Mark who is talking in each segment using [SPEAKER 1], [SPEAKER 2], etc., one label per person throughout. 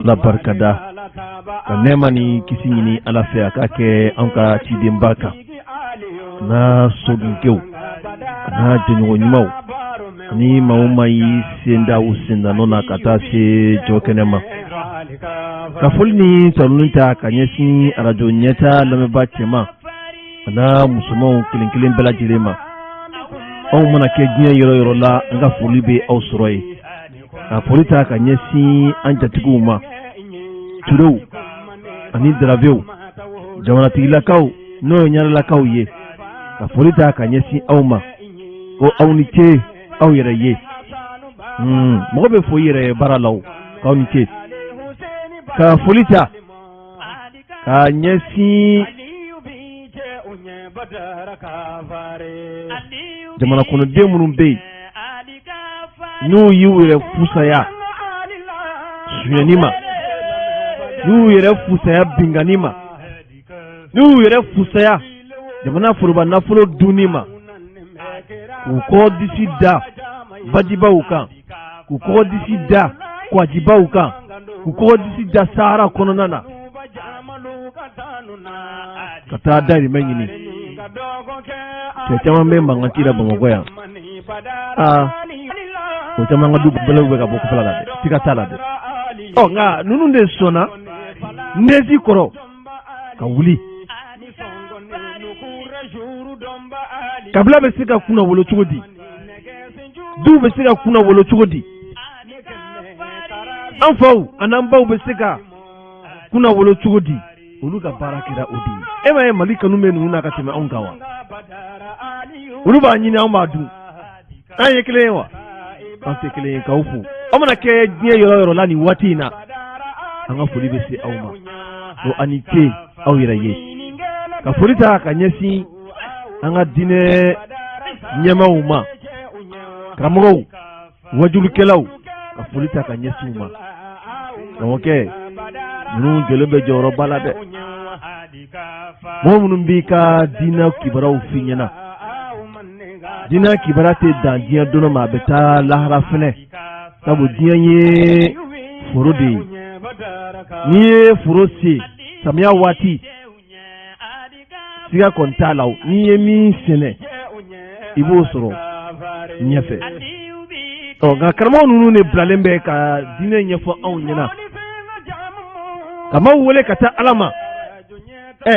[SPEAKER 1] Ala barikada ka nɛɛma ni kisi ɲini Ala fɛ a k'a kɛ an ka cidenba kan n'a sodenkew n'a jɛɲɔgɔn ɲumanw ani maa o maa y'i sen da u sendanɔ na ka taa se jɔ kɛnɛ ma ka foli ni tanuni ta ka ɲɛsin arajo ɲɛta lamɛnbaa cɛman an'a musomanw kelen kelen bɛɛ lajɛlen ma aw mana kɛ diɲɛ yɔrɔ yɔrɔ la an ka foli bɛ aw sɔrɔ yen ka foli ta ka ɲɛsin an jatigiw ma turew ani darabew jamanatigilakaw n'o ye ɲarelakaw ye ka foli ta ka ɲɛsin aw ma ko aw ni ce aw yɛrɛ ye mɔgɔ bɛ fo i yɛrɛ ye baara la k'aw ni ce ka foli ta ka ɲɛsin jamana kɔnɔden minnu bɛ yen n'u y'u yɛrɛ fusaya sonyɛni ma n'u y'u yɛrɛ fusaya binkanni ma n'u y'u yɛrɛ fusaya jamana foroba nafolo dunni ma k'u kɔ disi da bajibaw kan k'u kɔgɔ disi da kwajibaw kan k'u kɔgɔ disi da sahara kɔnɔna na ka taa dahirimɛ ɲini cɛ caman bɛ mankan ci la bamakɔ yan aa o caman ka du bɛlɛw bɛ ka bɔ kɔfɛla la dɛ siga t'a la dɛ ɔ nka ninnu de sɔnna nɛzi kɔrɔ ka wuli kabila bɛ se ka kunnawolo cogo di duw bɛ se ka kunnawolo cogo di an faw an'an baw bɛ se ka kunnawolo cogo di olu ka baara kɛra o de ye e m'a ye mali kanu bɛ ninnu na ka tɛmɛ anw kan wa olu b'a ɲini anw b'a dun an ye kelen ye wa an tɛ kelen ye k'aw fo aw mana kɛ diɲɛ yɔrɔ yɔrɔ la nin waati in na an ka foli bɛ se aw ma ko a ni ce aw yɛrɛ ye ka foli ta ka ɲɛsin an ka diinɛ ɲɛmaaw ma karamɔgɔw wajulikɛlaw ka foli ta ka ɲɛsin u ma karamɔgɔkɛ ninnu jɔlen bɛ jɔyɔrɔba la dɛ mɔgɔ minnu b'i ka diinɛ kibaruyaw f'i ɲɛna diinɛ kibaruya tɛ dan diɲɛ dɔrɔn ma a bɛ taa lahara fɛnɛ sabu diɲɛ ye foro de ye n'i ye foro sen samiya waati siga kɔni t'a la n'i ye min sɛnɛ i b'o sɔrɔ ɲɛfɛ ɔ nka karamɔgɔ ninnu de bilalen bɛ ka diinɛ ɲɛfɔ anw ɲɛna ka maaw wele ka taa ala ma ɛ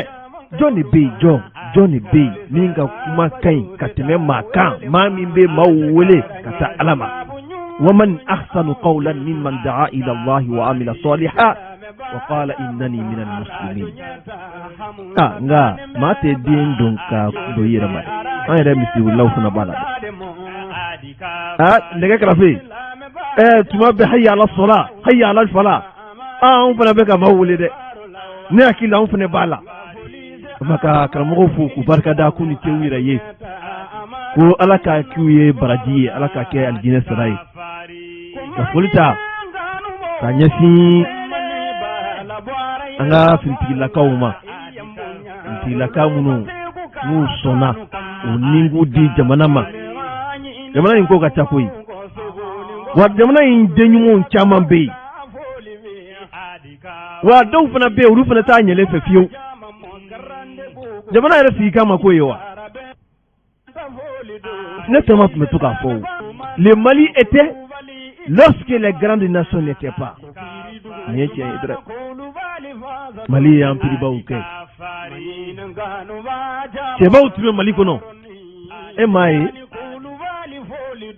[SPEAKER 1] jɔn de bɛ yen jɔn jɔn de bɛ yen min ka kuma ka ɲi ka tɛmɛ maa kan maa min bɛ maaw wele ka taa ala ma waman ahsanu qawlan mimman daa ila allahi wa amila saliha wa qala innani minal muslimin ah nka maa tɛ den don ka don i yɛrɛ ma dɛ an yɛrɛ misiriwelelaw fana b'a la dɛ ah nɛgɛ karafe ɛɛ tuma bɛɛ hayya ala sɔla hayya ala fala ah anw fana bɛ ka maaw wele dɛ ne hakili la anw fana b'a la an ka karamɔgɔw fo k'u barika da k'u ni ce u yɛrɛ ye ko ala k'a k'u ye baraji ye ala k'a kɛ alijinɛ sara ye ka foli ta ka ɲɛsin an ka finitigilakaw ma finitigilaka minnu n'u sɔnna u nikun di jamana ma jamana in ko ka ca koyi wa jamana in den ɲumanw caman bɛ yen wa dɔw fana bɛ yen olu fana t'a ɲɛlen fɛ fiyewu jamana yɛrɛ sigi kama ko ye wa ne tama tun bɛ to k'a fɔ le Mali était lorsque les grandes nations n'étaient pas nin ye tiɲɛ ye dɛ Mali ye empire-baw kɛ cɛbaw tun bɛ Mali kɔnɔ e m'a ye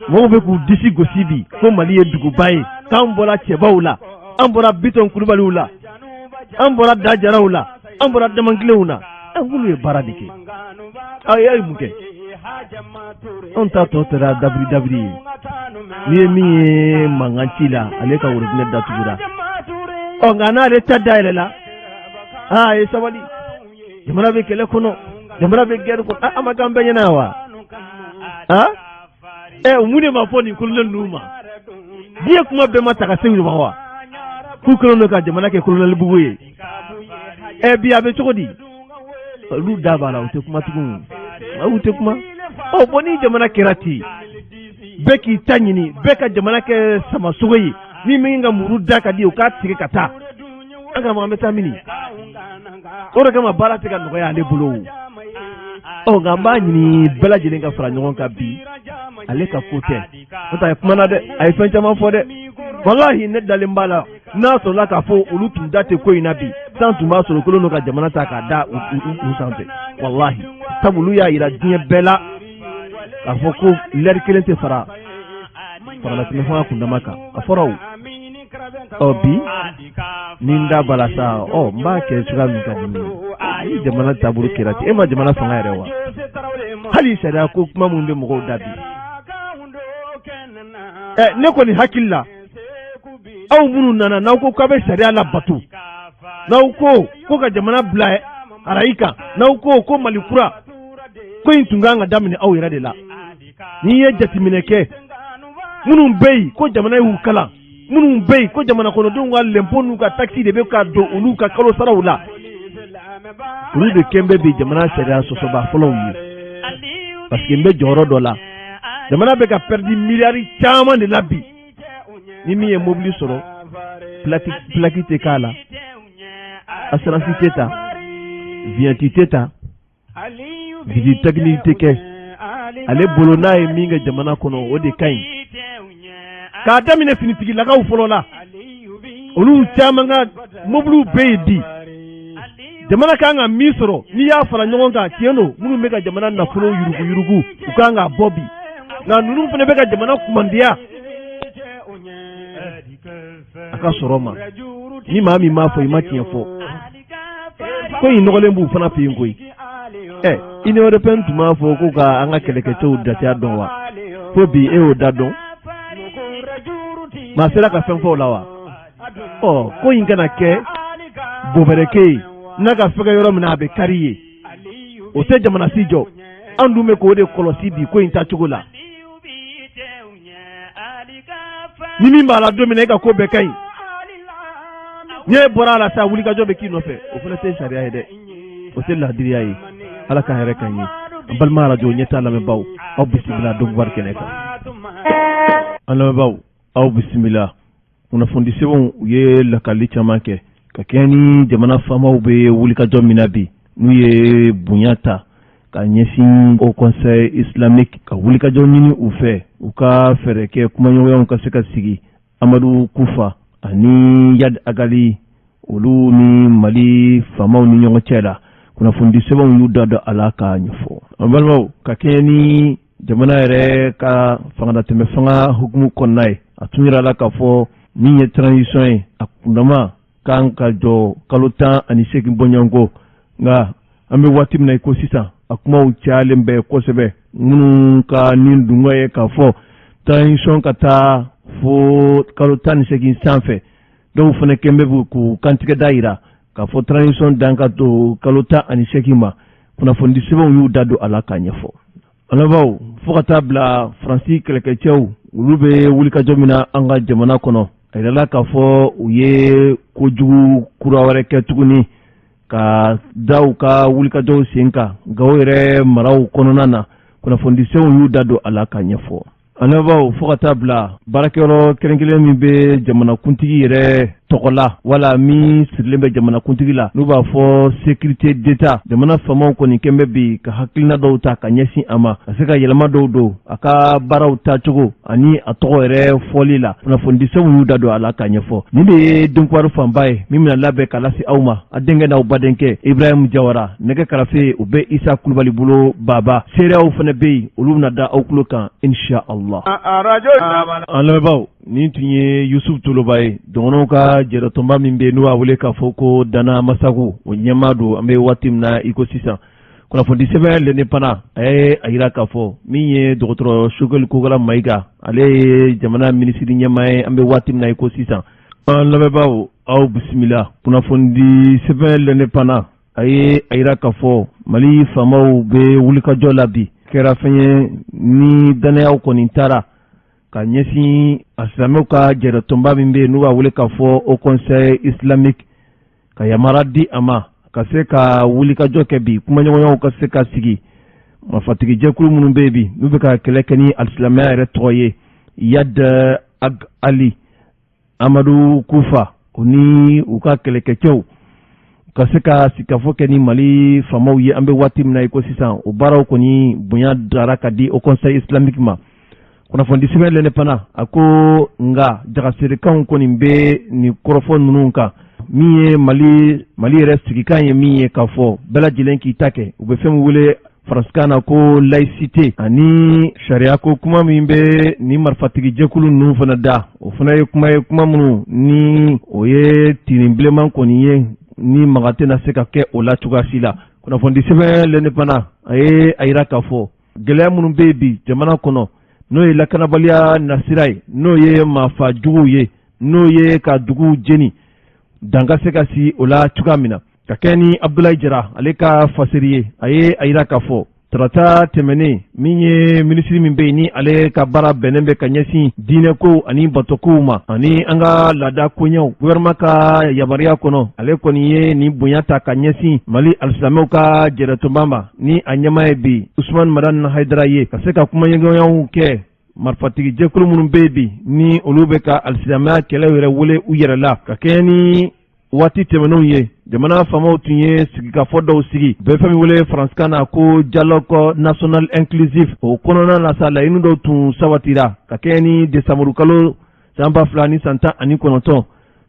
[SPEAKER 1] mɔgɔw bɛ k'u disi gosi bi ko Mali ye duguba ye k'an bɔra cɛbaw la an bɔra Bitɔn Kulubaliw la an bɔra Dajaraw la an bɔra Damankilenw na an k'olu ye baara de kɛ aw ye mun kɛ anw ta tɔ kɛra dabiri dabiri ye n'i ye min ye mankan ci la ale ka worobinɛ datugura ɔ nka n'ale ta dayɛlɛla aa a ye sabali jamana bɛ kɛlɛ kɔnɔ jamana bɛ guerre kɔnɔ a ma k'an bɛɛ ɲɛna wa aa ɛ mun de ma fɔ nin kolonɛli ninnu ma diɲɛ kuma bɛɛ ma ta ka se u ma wa k'u kɛlen don ka jamana kɛ kolonɛlibugu ye ɛ bi a bɛ cogo di olu da b'a la u tɛ kuma tugun u tɛ kuma ɔ bon ni jamana kɛra ten bɛɛ k'i ta ɲini bɛɛ ka jamana kɛ samasogo ye Ni min ka muru da ka di, o k'a tigɛ ka taa. An karamɔgɔ, an bɛ taa mini? O de kama baara tɛ ka nɔgɔya ale bolo. Ɔ, nka an b'a ɲini bɛɛ lajɛlen ka fara ɲɔgɔn kan bi. Ale ka ko tɛ, n'o tɛ a ye kuma na dɛ, a ye fɛn caman fɔ dɛ. Walahi, ne dalen b'a la, n'a sɔrɔla k'a fɔ olu tun da tɛ ko in na bi, san tun b'a sɔrɔ kelen don ka jamana ta k'a da u sanfɛ. Walahi, sabu olu y'a yira diɲɛ bɛɛ la k'a fɔ ko lɛri kelen tɛ fara faralatɛmɛ fanga kundama kan. A fɔra o. Ɔ, bi ni n da bala sa, ɔ, n b'a kɛ cogoya min ka di n ye. Ni jamana taabolo kɛra ten, e ma jamana fanga yɛrɛ wa? Hali sariya ko kuma minnu bɛ mɔgɔw da bi, ɛ, ne kɔni hakili la, aw minnu nana, n'aw ko k'aw bɛ sariya labato, n'aw ko ko ka jamana bila arayi kan, n'aw ko ko Mali kura ko in tun kan ka daminɛ aw yɛrɛ de la. N'i ye jateminɛ kɛ, minnu bɛ yen ko jamana y'u kalan, minnu bɛ yen ko jamana kɔnɔdenw ka lɛnpo n'u ka takisi de bɛ ka don olu ka kalo saraw la, olu de kɛn bɛ bi jamana sariya sɔsɔba fɔlɔw ye, parce que n bɛ jɔyɔrɔ dɔ la. Jamana bɛ ka pɛridi miliyari caman de la bi. Ni min ye mobili sɔrɔ, pilaki tɛ k'a la, assurance tɛ ta, vignette tɛ ta, visite technique tɛ kɛ. Ale bolo, n'a ye min kɛ jamana kɔnɔ, o de ka ɲi. K'a daminɛ finitigilakaw fɔlɔ la, olu caman ka mobiliw bɛ yen bi. Jamana kan ka min sɔrɔ, n'i y'a fara ɲɔgɔn kan, tiɲɛ don, minnu bɛ ka jamana nafolo yuruguyurugu, u kan k'a bɔ bi. Nka ninnu fana bɛ ka jamana kumandiya a ka sɔrɔ ma. Ni maa min m'a fɔ, i ma tiɲɛ fɔ. Ko in nɔgɔlen b'u fana fɛ yen koyi. Ɛ, Union européenne tun b'a fɔ ko ka an ka kɛlɛkɛcɛw dateya dɔn wa? Fo bi, e y'o da dɔn? Maa sera ka fɛn fɔ o la wa? Ɔ, ko in kana kɛ bobɛrɛke ye, n'a ka fɛgɛ yɔrɔ min na, a bɛ kari ye. O tɛ jamana si jɔ. An dun bɛ k'o de kɔlɔsi bi ko in taacogo la. Ni min b'a la don min na, e ka ko bɛɛ ka ɲi. N'e bɔra a la sa, wulikajɔ bɛ k'i nɔfɛ. O fana tɛ sariya ye dɛ, o tɛ ladiriya ye. Ala ka hɛrɛ k'an ye. An balima arajo ɲɛta lamɛnbaaw, aw bisimila Donkibar kɛnɛ kan. An lamɛnbaaw, aw bisimila. Kunnafoni sɛbɛnw, u ye lakali caman kɛ ka kɛɲɛ ni jamana faamaw bɛ wulikajɔ min na bi, n'u ye bonya ta ka ɲɛsin Haut Conseil islamique, ka wulikajɔ ɲini u fɛ, u ka fɛɛrɛ kɛ kumaɲɔgɔnyaw ka se ka sigi Amadu Kufa ani Iyad Ag Ghali, olu ni Mali faamaw ni ɲɔgɔn cɛ la. Kunnafoni sɛbɛnw y'u da don a la k'a ɲɛfɔ. An balimaw, ka kɛɲɛ ni jamana yɛrɛ ka fangadatɛmɛ fanga hukumu kɔnɔna ye, a tun yirala k'a fɔ min ye transition ye, a kundama kan ka jɔ kalo 18 bɔɲɔgɔnko. Nka an bɛ waati min na i ko sisan, a kumaw cayalen bɛ kosɛbɛ, minnu ka nin dungɔ ye k'a fɔ transition ka taa fo kalo 18 sanfɛ. Dɔw fana kɛn bɛ k'u kantigɛ da yira k'a fɔ transition dan ka to kalo 18 ma. Kunnafoni sɛbɛnw y'u da don a la k'a ɲɛfɔ. An fo ka taa bila Faransi kɛlɛkɛcɛw, olu bɛ wulikajɔ min na an ka jamana kɔnɔ, a yirala k'a fɔ u ye kojugu kura wɛrɛ kɛ tuguni ka da u ka wulikajɔw sen kan Gawo yɛrɛ maraw kɔnɔna na. Kunnafonidisɛbɛnw y'u da don a la k'a ɲɛfɔ. An lamɛnbaaw, fo ka taa bila baarakɛyɔrɔ kelen kelen min bɛ jamanakuntigi yɛrɛ tɔgɔ la, wala min sirilen bɛ jamanakuntigi la, n'u b'a fɔ sécurité d'État, jamana faamaw kɔni kɛn bɛ bi ka hakilina dɔw ta ka ɲɛsin a ma, ka se ka yɛlɛma dɔw don a ka baaraw taacogo ani a tɔgɔ yɛrɛ fɔli la. Kunnafonidisɛbɛnw y'u da don a la k'a ɲɛfɔ. Nin de ye Donkibaru fanba ye min bɛna labɛn ka lase aw ma, a denkɛ n'aw badenkɛ Ibrahim Jawara. Nɛgɛ karafe, o bɛ Isa Kulubali bolo. Baba seereyaw fana bɛ yen, olu bɛna da aw tulo kan, insha Allah. An lamɛnbaaw, nin tun ye Yusuf Toloba ye, dɔgɔnɔw ka jɛrɛtɔnba min bɛ yen n'u b'a wele k'a fɔ ko Dana Masago, o ɲɛmaa don an bɛ waati min na i ko sisan. Kunnafoni sɛbɛn L'Indépendant, a ye a yira k'a fɔ min ye dɔgɔtɔrɔ Choguel Kokala Mayiga, ale ye jamana minisiri ɲɛmaa ye an bɛ waati min na i ko sisan. An lamɛnbaaw, aw bisimila. Kunnafonidi sɛbɛn L'Indépendant, a ye a yira k'a fɔ Mali faamaw bɛ wulikajɔ la bi. Kɛra fɛn ye ni dannayaw kɔni taara ka ɲɛsin a silamɛw ka jɛrɛtɔnba min bɛ yen n'u b'a wele k'a fɔ Haut Conseil islamique, ka yamara di a ma ka se ka wulikajɔ kɛ bi, kumaɲɔgɔnyaw ka se ka sigi marifatigijɛkulu minnu bɛ yen bi, n'u bɛ ka kɛlɛ kɛ ni alisilamɛya yɛrɛ tɔgɔ ye, Iyad Ag Ali. Amadu Kufa o ni u ka kɛlɛkɛcɛw ka se ka sigikafɔ kɛ ni Mali faamaw ye. An bɛ waati min na i ko sisan, o baaraw kɔni bonya dara ka di Haut Conseil islamique ma. Kunnafoni sɛbɛn L'Indépendant a ko nka jagaserekanw kɔni bɛ nin kɔrɔfɔ ninnu kan. Min ye Mali yɛrɛ sigikan ye, min ye k'a fɔ bɛɛ lajɛlen k'i ta kɛ, u bɛ fɛn min wele faransikan na ko laïcité, ani sariya ko kuma min bɛ nin marifatigi jɛkulu ninnu fana da, o fana ye kuma ye, kuma minnu ni o ye tinin bilenman kɔni ye, ni maga tɛna se ka kɛ o la cogoya si la. Kunnafoni sɛbɛn L'Indépendant a ye a yira k'a fɔ gɛlɛya minnu bɛ yen bi jamana kɔnɔ, n'o ye lakanabaliya nasira ye, n'o ye maafa juguw ye, n'o ye ka duguw jeni, dan ka se ka si o la cogoya min na. Ka kɛ ni Abdoulaye Jara ale ka fasiri ye, a ye a yira k'a fɔ tarata tɛmɛnen, min ye minisiri min bɛ yen ni ale ka baara bɛnnen bɛ ka ɲɛsin diinɛkow ani batokow ma ani an ka laada koɲɛw, gouvernement ka yamaruya kɔnɔ, ale kɔni ye nin bonya ta ka ɲɛsin Mali alisilamɛw ka jɛrɛtɔnba ma, ni a ɲɛmaa ye bi Usumani Madani Hayidara ye, ka se ka kumaɲɔgɔnyaw kɛ marifatigi jɛkulu minnu bɛ yen bi ni olu bɛ ka alisilamɛya kɛlɛ yɛrɛ wele u yɛrɛ la. Ka kɛɲɛ ni waati tɛmɛnenw ye, jamana faamaw tun ye sigikafɔ dɔw sigi, bɛ fɛn min wele faransikan na ko dialogue national inclusif. O kɔnɔna na sa, laɲini dɔw tun sabatira ka kɛɲɛ ni desanburukalo san 2019.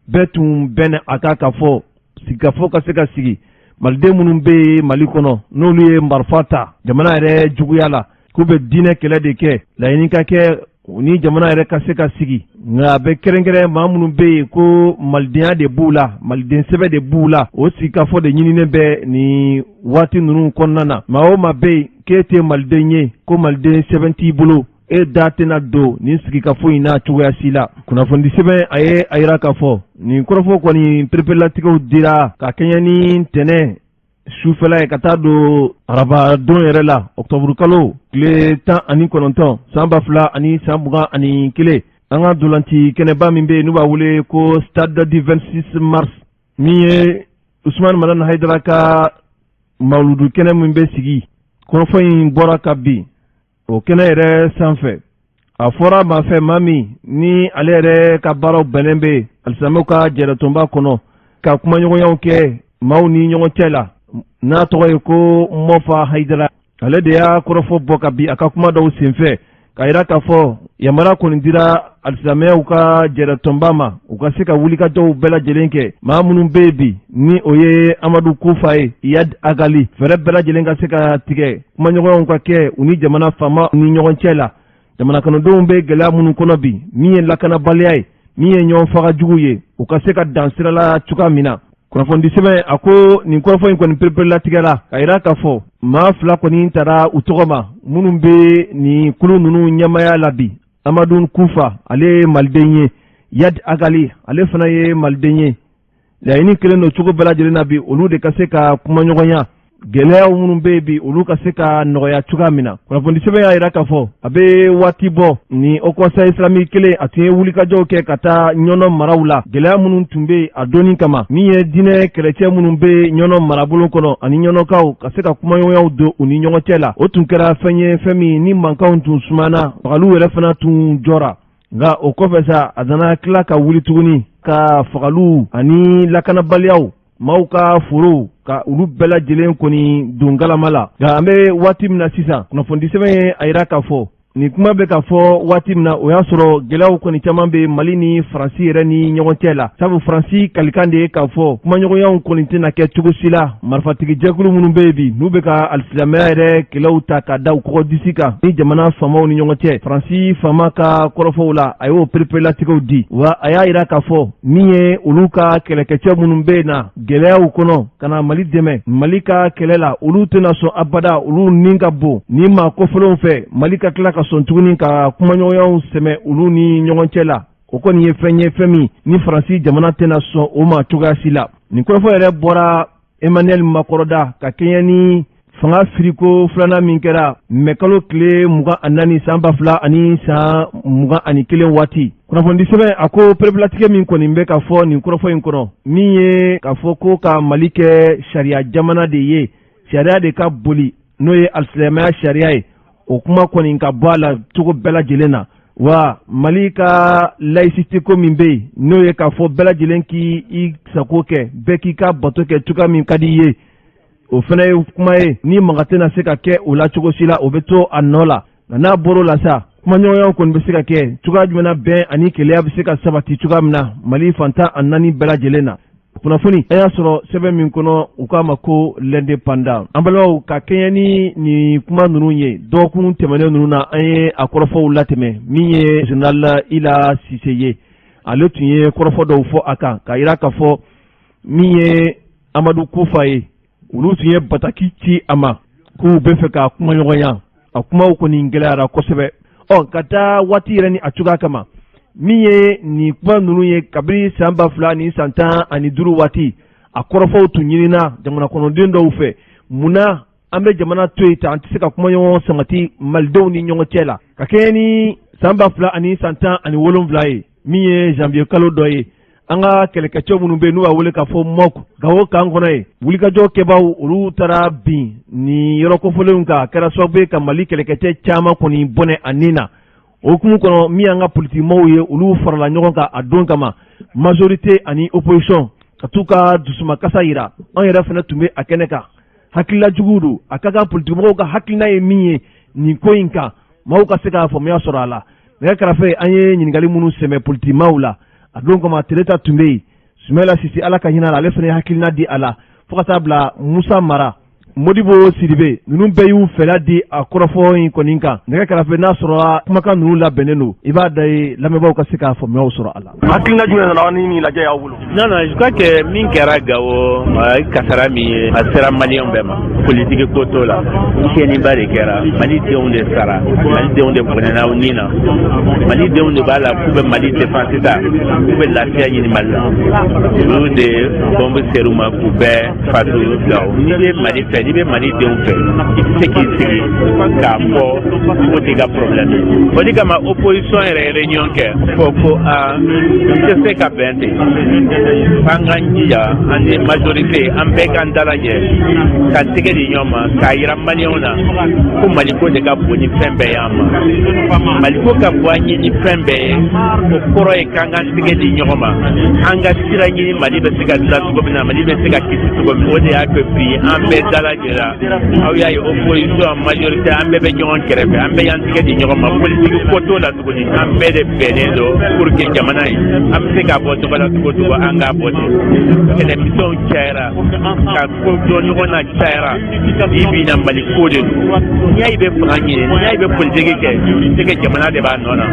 [SPEAKER 1] Bɛɛ tun bɛnna a kan k'a fɔ sigikafɔ ka se ka sigi maliden minnu bɛ yen Mali kɔnɔ, n'olu ye marifa ta jamana yɛrɛ juguya la, k'u bɛ diinɛ kɛlɛ de kɛ, laɲini ka kɛ ni jamana yɛrɛ ka se ka sigi. Nka a bɛ kɛrɛnkɛrɛn maa minnu bɛ yen ko malidenya de b'u la, maliden sɛbɛ de b'u la, o sigikafɔ de ɲininen bɛ nin waati ninnu kɔnɔna na. Maa o maa bɛ yen k'e tɛ maliden ye, ko maliden sɛbɛn t'i bolo, e da tɛna don nin sigikafɔ in na cogoya si la. Kunnafoni sɛbɛn a ye a yira k'a fɔ nin kɔrɔfɔ kɔni pereperelatigɛw dira ka kɛɲɛ ni ntɛnɛn sufɛla ye ka taa don araba don yɛrɛ la, ɔkutɔburukalo tile 19 san 2021, an ka ntolanci kɛnɛba min bɛ yen n'u b'a wele ko stade du 26 mars, min ye Usumani Madani Hayidara ka mawuludu kɛnɛ min bɛ sigi. Kɔrɔfɔ in bɔra ka bin o kɛnɛ yɛrɛ sanfɛ. A fɔra maa fɛ, maa min ni ale yɛrɛ ka baaraw bɛnnen bɛ alisilamɛw ka jɛrɛtɔnba kɔnɔ, ka kumaɲɔgɔnyaw kɛ maaw ni ɲɔgɔn cɛ la, n'a tɔgɔ ye ko Mɔfa Hayidara, ale de y'a kɔrɔfɔ bɔ ka bin a ka kuma dɔw senfɛ, k'a yira k'a fɔ yamaruya kɔni dira alisilamɛyaw ka jɛrɛtɔnba ma, u ka se ka wulikajɔw bɛɛ lajɛlen kɛ. Maa minnu bɛ yen bi ni o ye Amadu Kufa ye, Iyad Agali, fɛɛrɛ bɛɛ lajɛlen ka se ka tigɛ, kumaɲɔgɔnyaw ka kɛ u ni jamana faama ni ɲɔgɔn cɛ la. Jamana kɔnɔdenw bɛ gɛlɛya minnu kɔnɔ bi, min ye lakanabaliya ye, min ye ɲɔgɔn faga jugu ye, u ka se ka dan sira la cogoya min na. Kunnafoni sɛbɛn a ko nin kɔrɔfɔ in kɔni pereperelatigɛra ka yira k'a fɔ maa fila kɔni tara u tɔgɔ ma, minnu bɛ nin kulu ninnu ɲɛmaaya la bi. Amadu Kufa, ale ye maliden ye. Iyad Agali, ale fana ye maliden ye. Laɲini kɛlen don cogo bɛɛ lajɛlen na bi, olu de ka se ka kumaɲɔgɔnya, gɛlɛyaw minnu bɛ yen bi, olu ka se ka nɔgɔya cogoya min na. Kunnafoni sɛbɛn y'a yira k'a fɔ a bɛ waati bɔ ni Haut Conseil islamique kelen, a tun ye wulikajɔw kɛ ka taa Ɲɔnɔ maraw la, gɛlɛya minnu tun bɛ yen a donni kama, min ye diinɛ kɛlɛcɛ minnu bɛ Ɲɔnɔ marabolo kɔnɔ ani Ɲɔnɔkaw ka se ka kumaɲɔgɔnyaw don u ni ɲɔgɔn cɛ la. O tun kɛra fɛn ye, fɛn min ni mankanw tun sumana, fagaliw yɛrɛ fana tun jɔra. Nka o kɔfɛ sa, a nana tila ka wuli tuguni ka fagaliw ani lakanabaliyaw, maaw ka forow ka olu bɛɛ lajɛlen kɔni don galama la. Nka an bɛ waati min na sisan, kunnafoni sɛbɛn ye a yira k'a fɔ nin kuma bɛ ka fɔ waati min na, o y'a sɔrɔ gɛlɛyaw kɔni caman bɛ Mali ni Faransi yɛrɛ ni ɲɔgɔn cɛ la, sabu Faransi kalikan de ye k'a fɔ kumaɲɔgɔnyaw kɔni tɛna kɛ cogo si la. Marifatigi jɛkulu minnu bɛ yen bi, n'u bɛ ka alisilamɛya yɛrɛ kɛlɛw ta ka da u kɔgɔ disi kan, ni jamana faamaw ni ɲɔgɔn cɛ, Faransi faama ka kɔrɔfɔw la, a y'o pereperelatigɛw di. Wa a y'a yira k'a fɔ min ye olu ka kɛlɛkɛcɛ minnu bɛ na gɛlɛyaw kɔnɔ ka na Mali dɛmɛ Mali ka kɛlɛ la, olu tɛna sɔn abada, olu ni ka bon ni maa kofɔlenw fɛ, Mali ka tila ka sɔn tuguni ka kumaɲɔgɔnyaw sɛmɛ olu ni ɲɔgɔn cɛ la. O kɔni ye fɛn ye, fɛn min ni Faransi jamana tɛna sɔn o ma cogoya si la. Nin kɔrɔfɔ yɛrɛ bɔra Emmanuel Macron da ka kɛɲɛ ni fanga firiko filanan min kɛra mɛkalo tile 24 san 2021 waati. Kunnafoni sɛbɛn a ko pereperelatigɛ min kɔni bɛ ka fɔ nin kɔrɔfɔ in kɔnɔ, min ye k'a fɔ ko ka Mali kɛ sariya jamana de ye, sariya de ka boli, n'o ye alisilamɛya sariya ye, o kuma kɔni ka bɔ a la cogo bɛɛ lajɛlen na. Wa Mali ka laïcité ko min bɛ yen, n'o ye k'a fɔ bɛɛ lajɛlen k'i sago kɛ, bɛɛ k'i ka bato kɛ cogoya min ka di i ye, o fana ye kuma ye ni maga tɛna se ka kɛ o la cogo si la, o bɛ to a nɔ la. Nka n'a bɔr'o la sa, kumaɲɔgɔnyaw kɔni bɛ se ka kɛ cogoya jumɛn na, bɛn ani kelenya bɛ se ka sabati cogoya min na Mali fan 14 bɛɛ lajɛlen na. Kunnafoni an y'a sɔrɔ sɛbɛn min kɔnɔ, u k'a ma ko L'Indépendant. An balimaw, ka kɛɲɛ ni nin kuma ninnu ye, dɔgɔkun tɛmɛnen ninnu na, an ye a kɔrɔfɔw latɛmɛ. Min ye général Ila Sise ye, ale tun ye kɔrɔfɔ dɔw fɔ a kan k'a jira k'a fɔ min ye Amadu Kufa ye, olu tun ye bataki ci a ma k'u bɛ fɛ ka kumaɲɔgɔnya. A kumaw kɔni gɛlɛyara kosɛbɛ. Ɔ ka taa waati yɛrɛ ni a cogoya kama, min ye nin kuma ninnu ye, kabini san 2015 waati, a kɔrɔfɔw tun ɲinina jamana kɔnɔden dɔw fɛ: munna an bɛ jamana to yen tan, an tɛ se ka kumaɲɔgɔn sabati malidenw ni ɲɔgɔn cɛ la? Ka kɛɲɛ ni san 2017 ye, min ye janvier kalo dɔ ye, an ka kɛlɛkɛcɛ minnu bɛ yen n'u b'a wele k'a fɔ MOC, Gawo kan kɔnɔ ye, wulikajɔ kɛbaw, olu taara bin nin yɔrɔ kofɔlenw kan. A kɛra sababu ye ka Mali kɛlɛkɛcɛ caman kɔni bɔnɛ a nin na. O hukumu kɔnɔ, min y'an ka politikimɔgɔw ye, olu farala ɲɔgɔn kan a don kama, majorité ani opposition, ka t'u ka dusumakasa yira. An yɛrɛ fana tun bɛ a kɛnɛ kan. Hakilila juguw don, a ka kan politikimɔgɔw ka hakilina ye min ye nin ko in kan, maaw ka se k'a faamuya sɔrɔ a la. Nɛgɛ kɛrɛfɛ, an ye ɲininkali minnu sɛmɛ politikimaaw la a don kama, Tereta tun bɛ yen, Sumayila Sise, Ala ka hinɛ la, ale fana ye hakilina di a la, fo ka taa bila Musa Mara, Modibo Sidibe, ninnu bɛɛ y'u fɛla di a kɔrɔfɔ in kɔni kan. Nɛgɛ kɛrɛfɛ, n'a sɔrɔla kumakan ninnu labɛnnen don, i b'a da ye lamɛnbaaw ka se k'a faamuyaw sɔrɔ a la.
[SPEAKER 2] Hakilina jumɛn nana ni nin lajɛ y'aw bolo?
[SPEAKER 3] Non, non, je crois que min kɛra Gawo, kasara min ye, a sera maliyɛnw bɛɛ ma. Politiki ko t'o la, tiɲɛniba de kɛra. Mali denw de sara, Mali denw de bɔnɛna u ni na, Mali denw de b'a la k'u bɛ Mali défense sisan, k'u bɛ lafiya ɲini Mali la, olu de bɔnbu ser'u ma k'u bɛɛ fatu Gawo. N'i bɛ Mali fɛ, n'i bɛ Mali denw fɛ, i tɛ se k'i sigi k'a fɔ k'o t'i ka problème ye. O de kama opposition yɛrɛ ye réunion kɛ fɔ ko aa, n tɛ se ka bɛn ten, f'an k'an jija, an ni majorité, an bɛɛ k'an dalajɛ ka tɛgɛ di ɲɔgɔn ma k'a yira maliyɛnw na ko Maliko de ka bon ni fɛn bɛɛ y'an ma. Maliko ka bon an ye ni fɛn bɛɛ ye, o kɔrɔ ye k'an k'an tɛgɛ di ɲɔgɔn ma, an ka sira ɲini Mali bɛ se ka dilan cogo min na, Mali bɛ se ka kisi cogo min. O de y'a kɛ bi an bɛɛ dalajɛra. Aw y'a ye, opposition, majorité, an bɛɛ bɛ ɲɔgɔn kɛrɛfɛ, an bɛɛ y'an tɛgɛ di ɲɔgɔn ma. Politiki ko t'o la tuguni, an bɛɛ de bɛnnen don pour que jamana in, an bɛ se k'a bɔ tɔgɔ la cogo cogo, an k'a bɔ ten. Kɛlɛmisɛnw cayara, ka ko dɔn ɲɔgɔn na cayara. Bi bi in na, Mali ko de don. N'i y'a ye i bɛ fanga ɲini, n'i y'a ye i bɛ politiki kɛ, c'est que jamana de b'a nɔ na.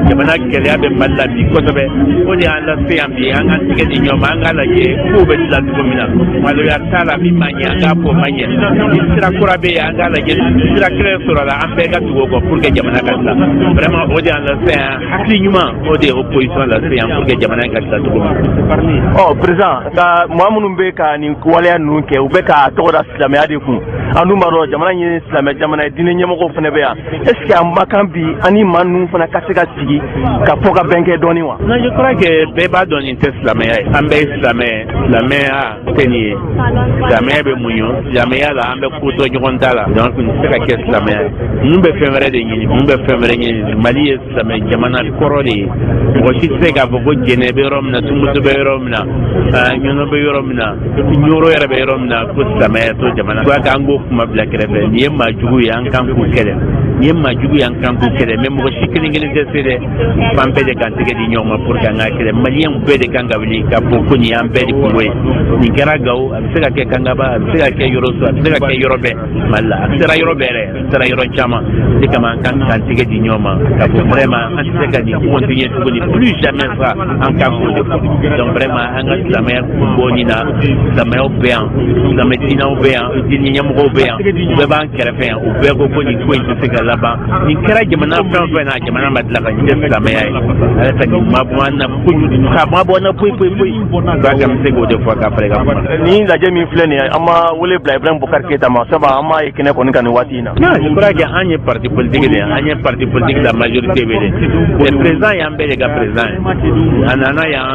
[SPEAKER 3] Jamana gɛlɛya bɛ Mali la bi kosɛbɛ, o de y'an lase yan bi. An k'an tɛgɛ di ɲɔgɔn ma, an k'a lajɛ kow bɛ dilan cogo min na. Maloya t'a la, min ma ɲɛ, an k'a fɔ ma ɲɛ. Ni sira kura bɛ yen, an k'a lajɛ, sira kelen sɔrɔ la, an bɛɛ ka tugu o kɔ pour que jamana ka dilan. Vraiment, o de y'an lase yan. Hakili ɲuman, o de ye opposition lase yan pour que jamana in ka dilan cogo min.
[SPEAKER 2] Ɔ président, nka maa minnu bɛ ka nin waleya ninnu kɛ, u bɛ ka tɔgɔ da silamɛya de kun. An dun b'a dɔn jamana in ye silamɛ jamana ye, diinɛ ɲɛmɔgɔw fana bɛ yan. Est ce que a ma kan bi an ni maa ninnu fana ka se ka sigi ka fɔ ka bɛn kɛ dɔɔni wa?
[SPEAKER 3] Non, je crois que bɛɛ b'a dɔn nin tɛ silamɛya ye. An bɛɛ ye silamɛ ye. Silamɛya tɛ nin ye. Silamɛya bɛ muɲu, silamɛya la an bɛ ko dɔn ɲɔgɔn ta la. Donc nin tɛ se ka kɛ silamɛya ye. Ninnu bɛ fɛn wɛrɛ de ɲini, ninnu bɛ fɛn wɛrɛ ɲini. Mali ye silamɛ jamana kɔrɔ de ye. Mɔgɔ si tɛ se k'a fɔ ko Jɛnɛ bɛ yɔrɔ min na, Tumutu bɛ yɔrɔ min na, Ɲɔnɔ bɛ yɔrɔ min na, Ɲoro yɛrɛ bɛ yɔrɔ min na, ko silamɛya t'o jamana. Je crois que an k'o kuma bila kɛrɛfɛ. Nin ye maa jugu ye, an kan k'u kɛlɛ. Nin ye maa jugu ye, an kan k'u kɛlɛ. Mais mɔgɔ si kelen kelen tɛ se dɛ, fan bɛɛ de k'an tɛgɛ di ɲɔgɔn ma pour que an ka kɛlɛ. Maliyɛnw bɛɛ de kan ka wuli ka fɔ ko nin y'an bɛɛ de kungo ye. Nin kɛra Gawo, a bɛ se ka kɛ Kangaba, a bɛ se ka kɛ Yɔrɔso, a bɛ se ka kɛ yɔrɔ bɛɛ Mali la. A sera yɔrɔ bɛɛ yɛrɛ, a sera yɔrɔ caman. O de kama an kan k'an tɛgɛ di ɲɔgɔn ma k'a fɔ vraiment an tɛ se ka nin continuer tuguni, plus jamais ça. An kan k'o de fɔ. Donc vraiment, an ka silamɛya kun bɔ nin na. Silamɛyaw bɛ yan, silamɛ diinɛw bɛ yan, diinɛ ɲɛmɔgɔw bɛ yan, u bɛɛ b'an kɛrɛfɛ yan. U bɛɛ ko ko nin ko in tɛ se ka laban. Nin kɛra jamana fɛn o fɛn na, jamana ma dilan ka nin tɛ silamɛya ye. Ale ka nin mabɔ an na kojugu, k'a mabɔ an na poyi poyi poyi. Donc an bɛ se k'o de fɔ ka fara i ka kuma.
[SPEAKER 2] Nin lajɛ min filɛ nin ye, an ma wele bila Ibrahim Boubacar Keita ma, sabu an m'a ye kɛnɛ kɔni kan nin waati in na.
[SPEAKER 3] Non, je crois que an ye parti politique de ye, an ye parti politique la majorité wele. Le président y'an bɛɛ de ka président ye. A nana yan,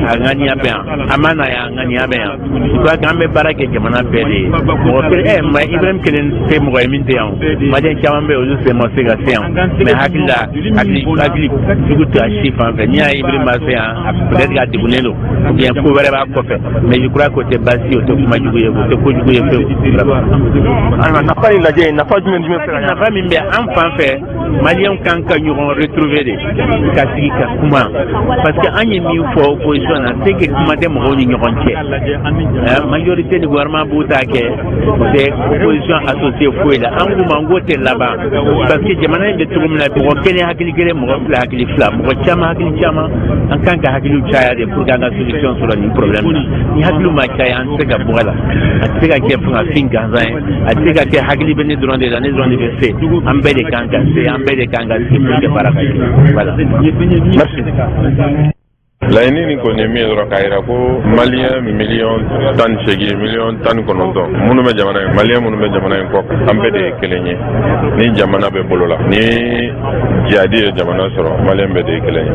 [SPEAKER 3] a ŋaniya bɛ yan. A ma na yan, a ŋaniya bɛ yan. Je crois que an bɛ baara kɛ jamana bɛɛ de ye. Mɔgɔ kelen ɛ ma, Ibrahim kelen tɛ mɔgɔ ye min tɛ yan o. Maliyɛn caman bɛ yen. olu sen ma se ka se yan, mais hakili la, hakili hakili jugu tɛ a si fan fɛ. N'i y'a ye Ibrahim ma se yan, peut-être que a degunnen don ou bien ko wɛrɛ b'a kɔfɛ, mais je crois que o tɛ baasi ye, o tɛ kuma jugu ye, o tɛ kojugu ye fewu vraiment.
[SPEAKER 2] Ayiwa, nafa ni lajɛ in, nafa jumɛn jumɛn bɛ se ka
[SPEAKER 3] Nafa min bɛ an fan fɛ, Maliyɛnw kan ka ɲɔgɔn retrouver de, ka sigi ka kuma, parce que an ye min fɔ opposition na, c'est que kuma tɛ mɔgɔw ni ɲɔgɔn cɛ. Majorité ni gouvernement b'u ta kɛ, o tɛ opposition associé foyi la. An k'u ma n k'o tɛ laban, parce que jamana in bɛ cogo min na, mɔgɔ kelen hakili kelen, mɔgɔ fila hakili fila, mɔgɔ caman hakili caman. An kan ka hakiliw caya de pour que an ka solution sɔrɔ nin problème na. Ni hakiliw ma caya, an tɛ se ka bɔ a la. A tɛ se ka kɛ fangafin gansan ye, a tɛ se ka kɛ hakili bɛ ne dɔrɔn de la, ne dɔrɔn de bɛ se. An bɛɛ de kan ka se, an bɛɛ de kan ka se pour que baara ka kɛ, voilà.
[SPEAKER 2] Merci.
[SPEAKER 4] Laɲini nin kɔni ye min ye dɔrɔn, k'a yira ko Maliyɛn miliyɔn 18, miliyɔn 19 minnu bɛ jamana in, Maliyɛn minnu bɛ jamana in kɔ, an bɛɛ de ye kelen ye. Ni jamana bɛ bolo la, ni jihadi ye jamana sɔrɔ, Maliyɛn bɛɛ de ye kelen ye.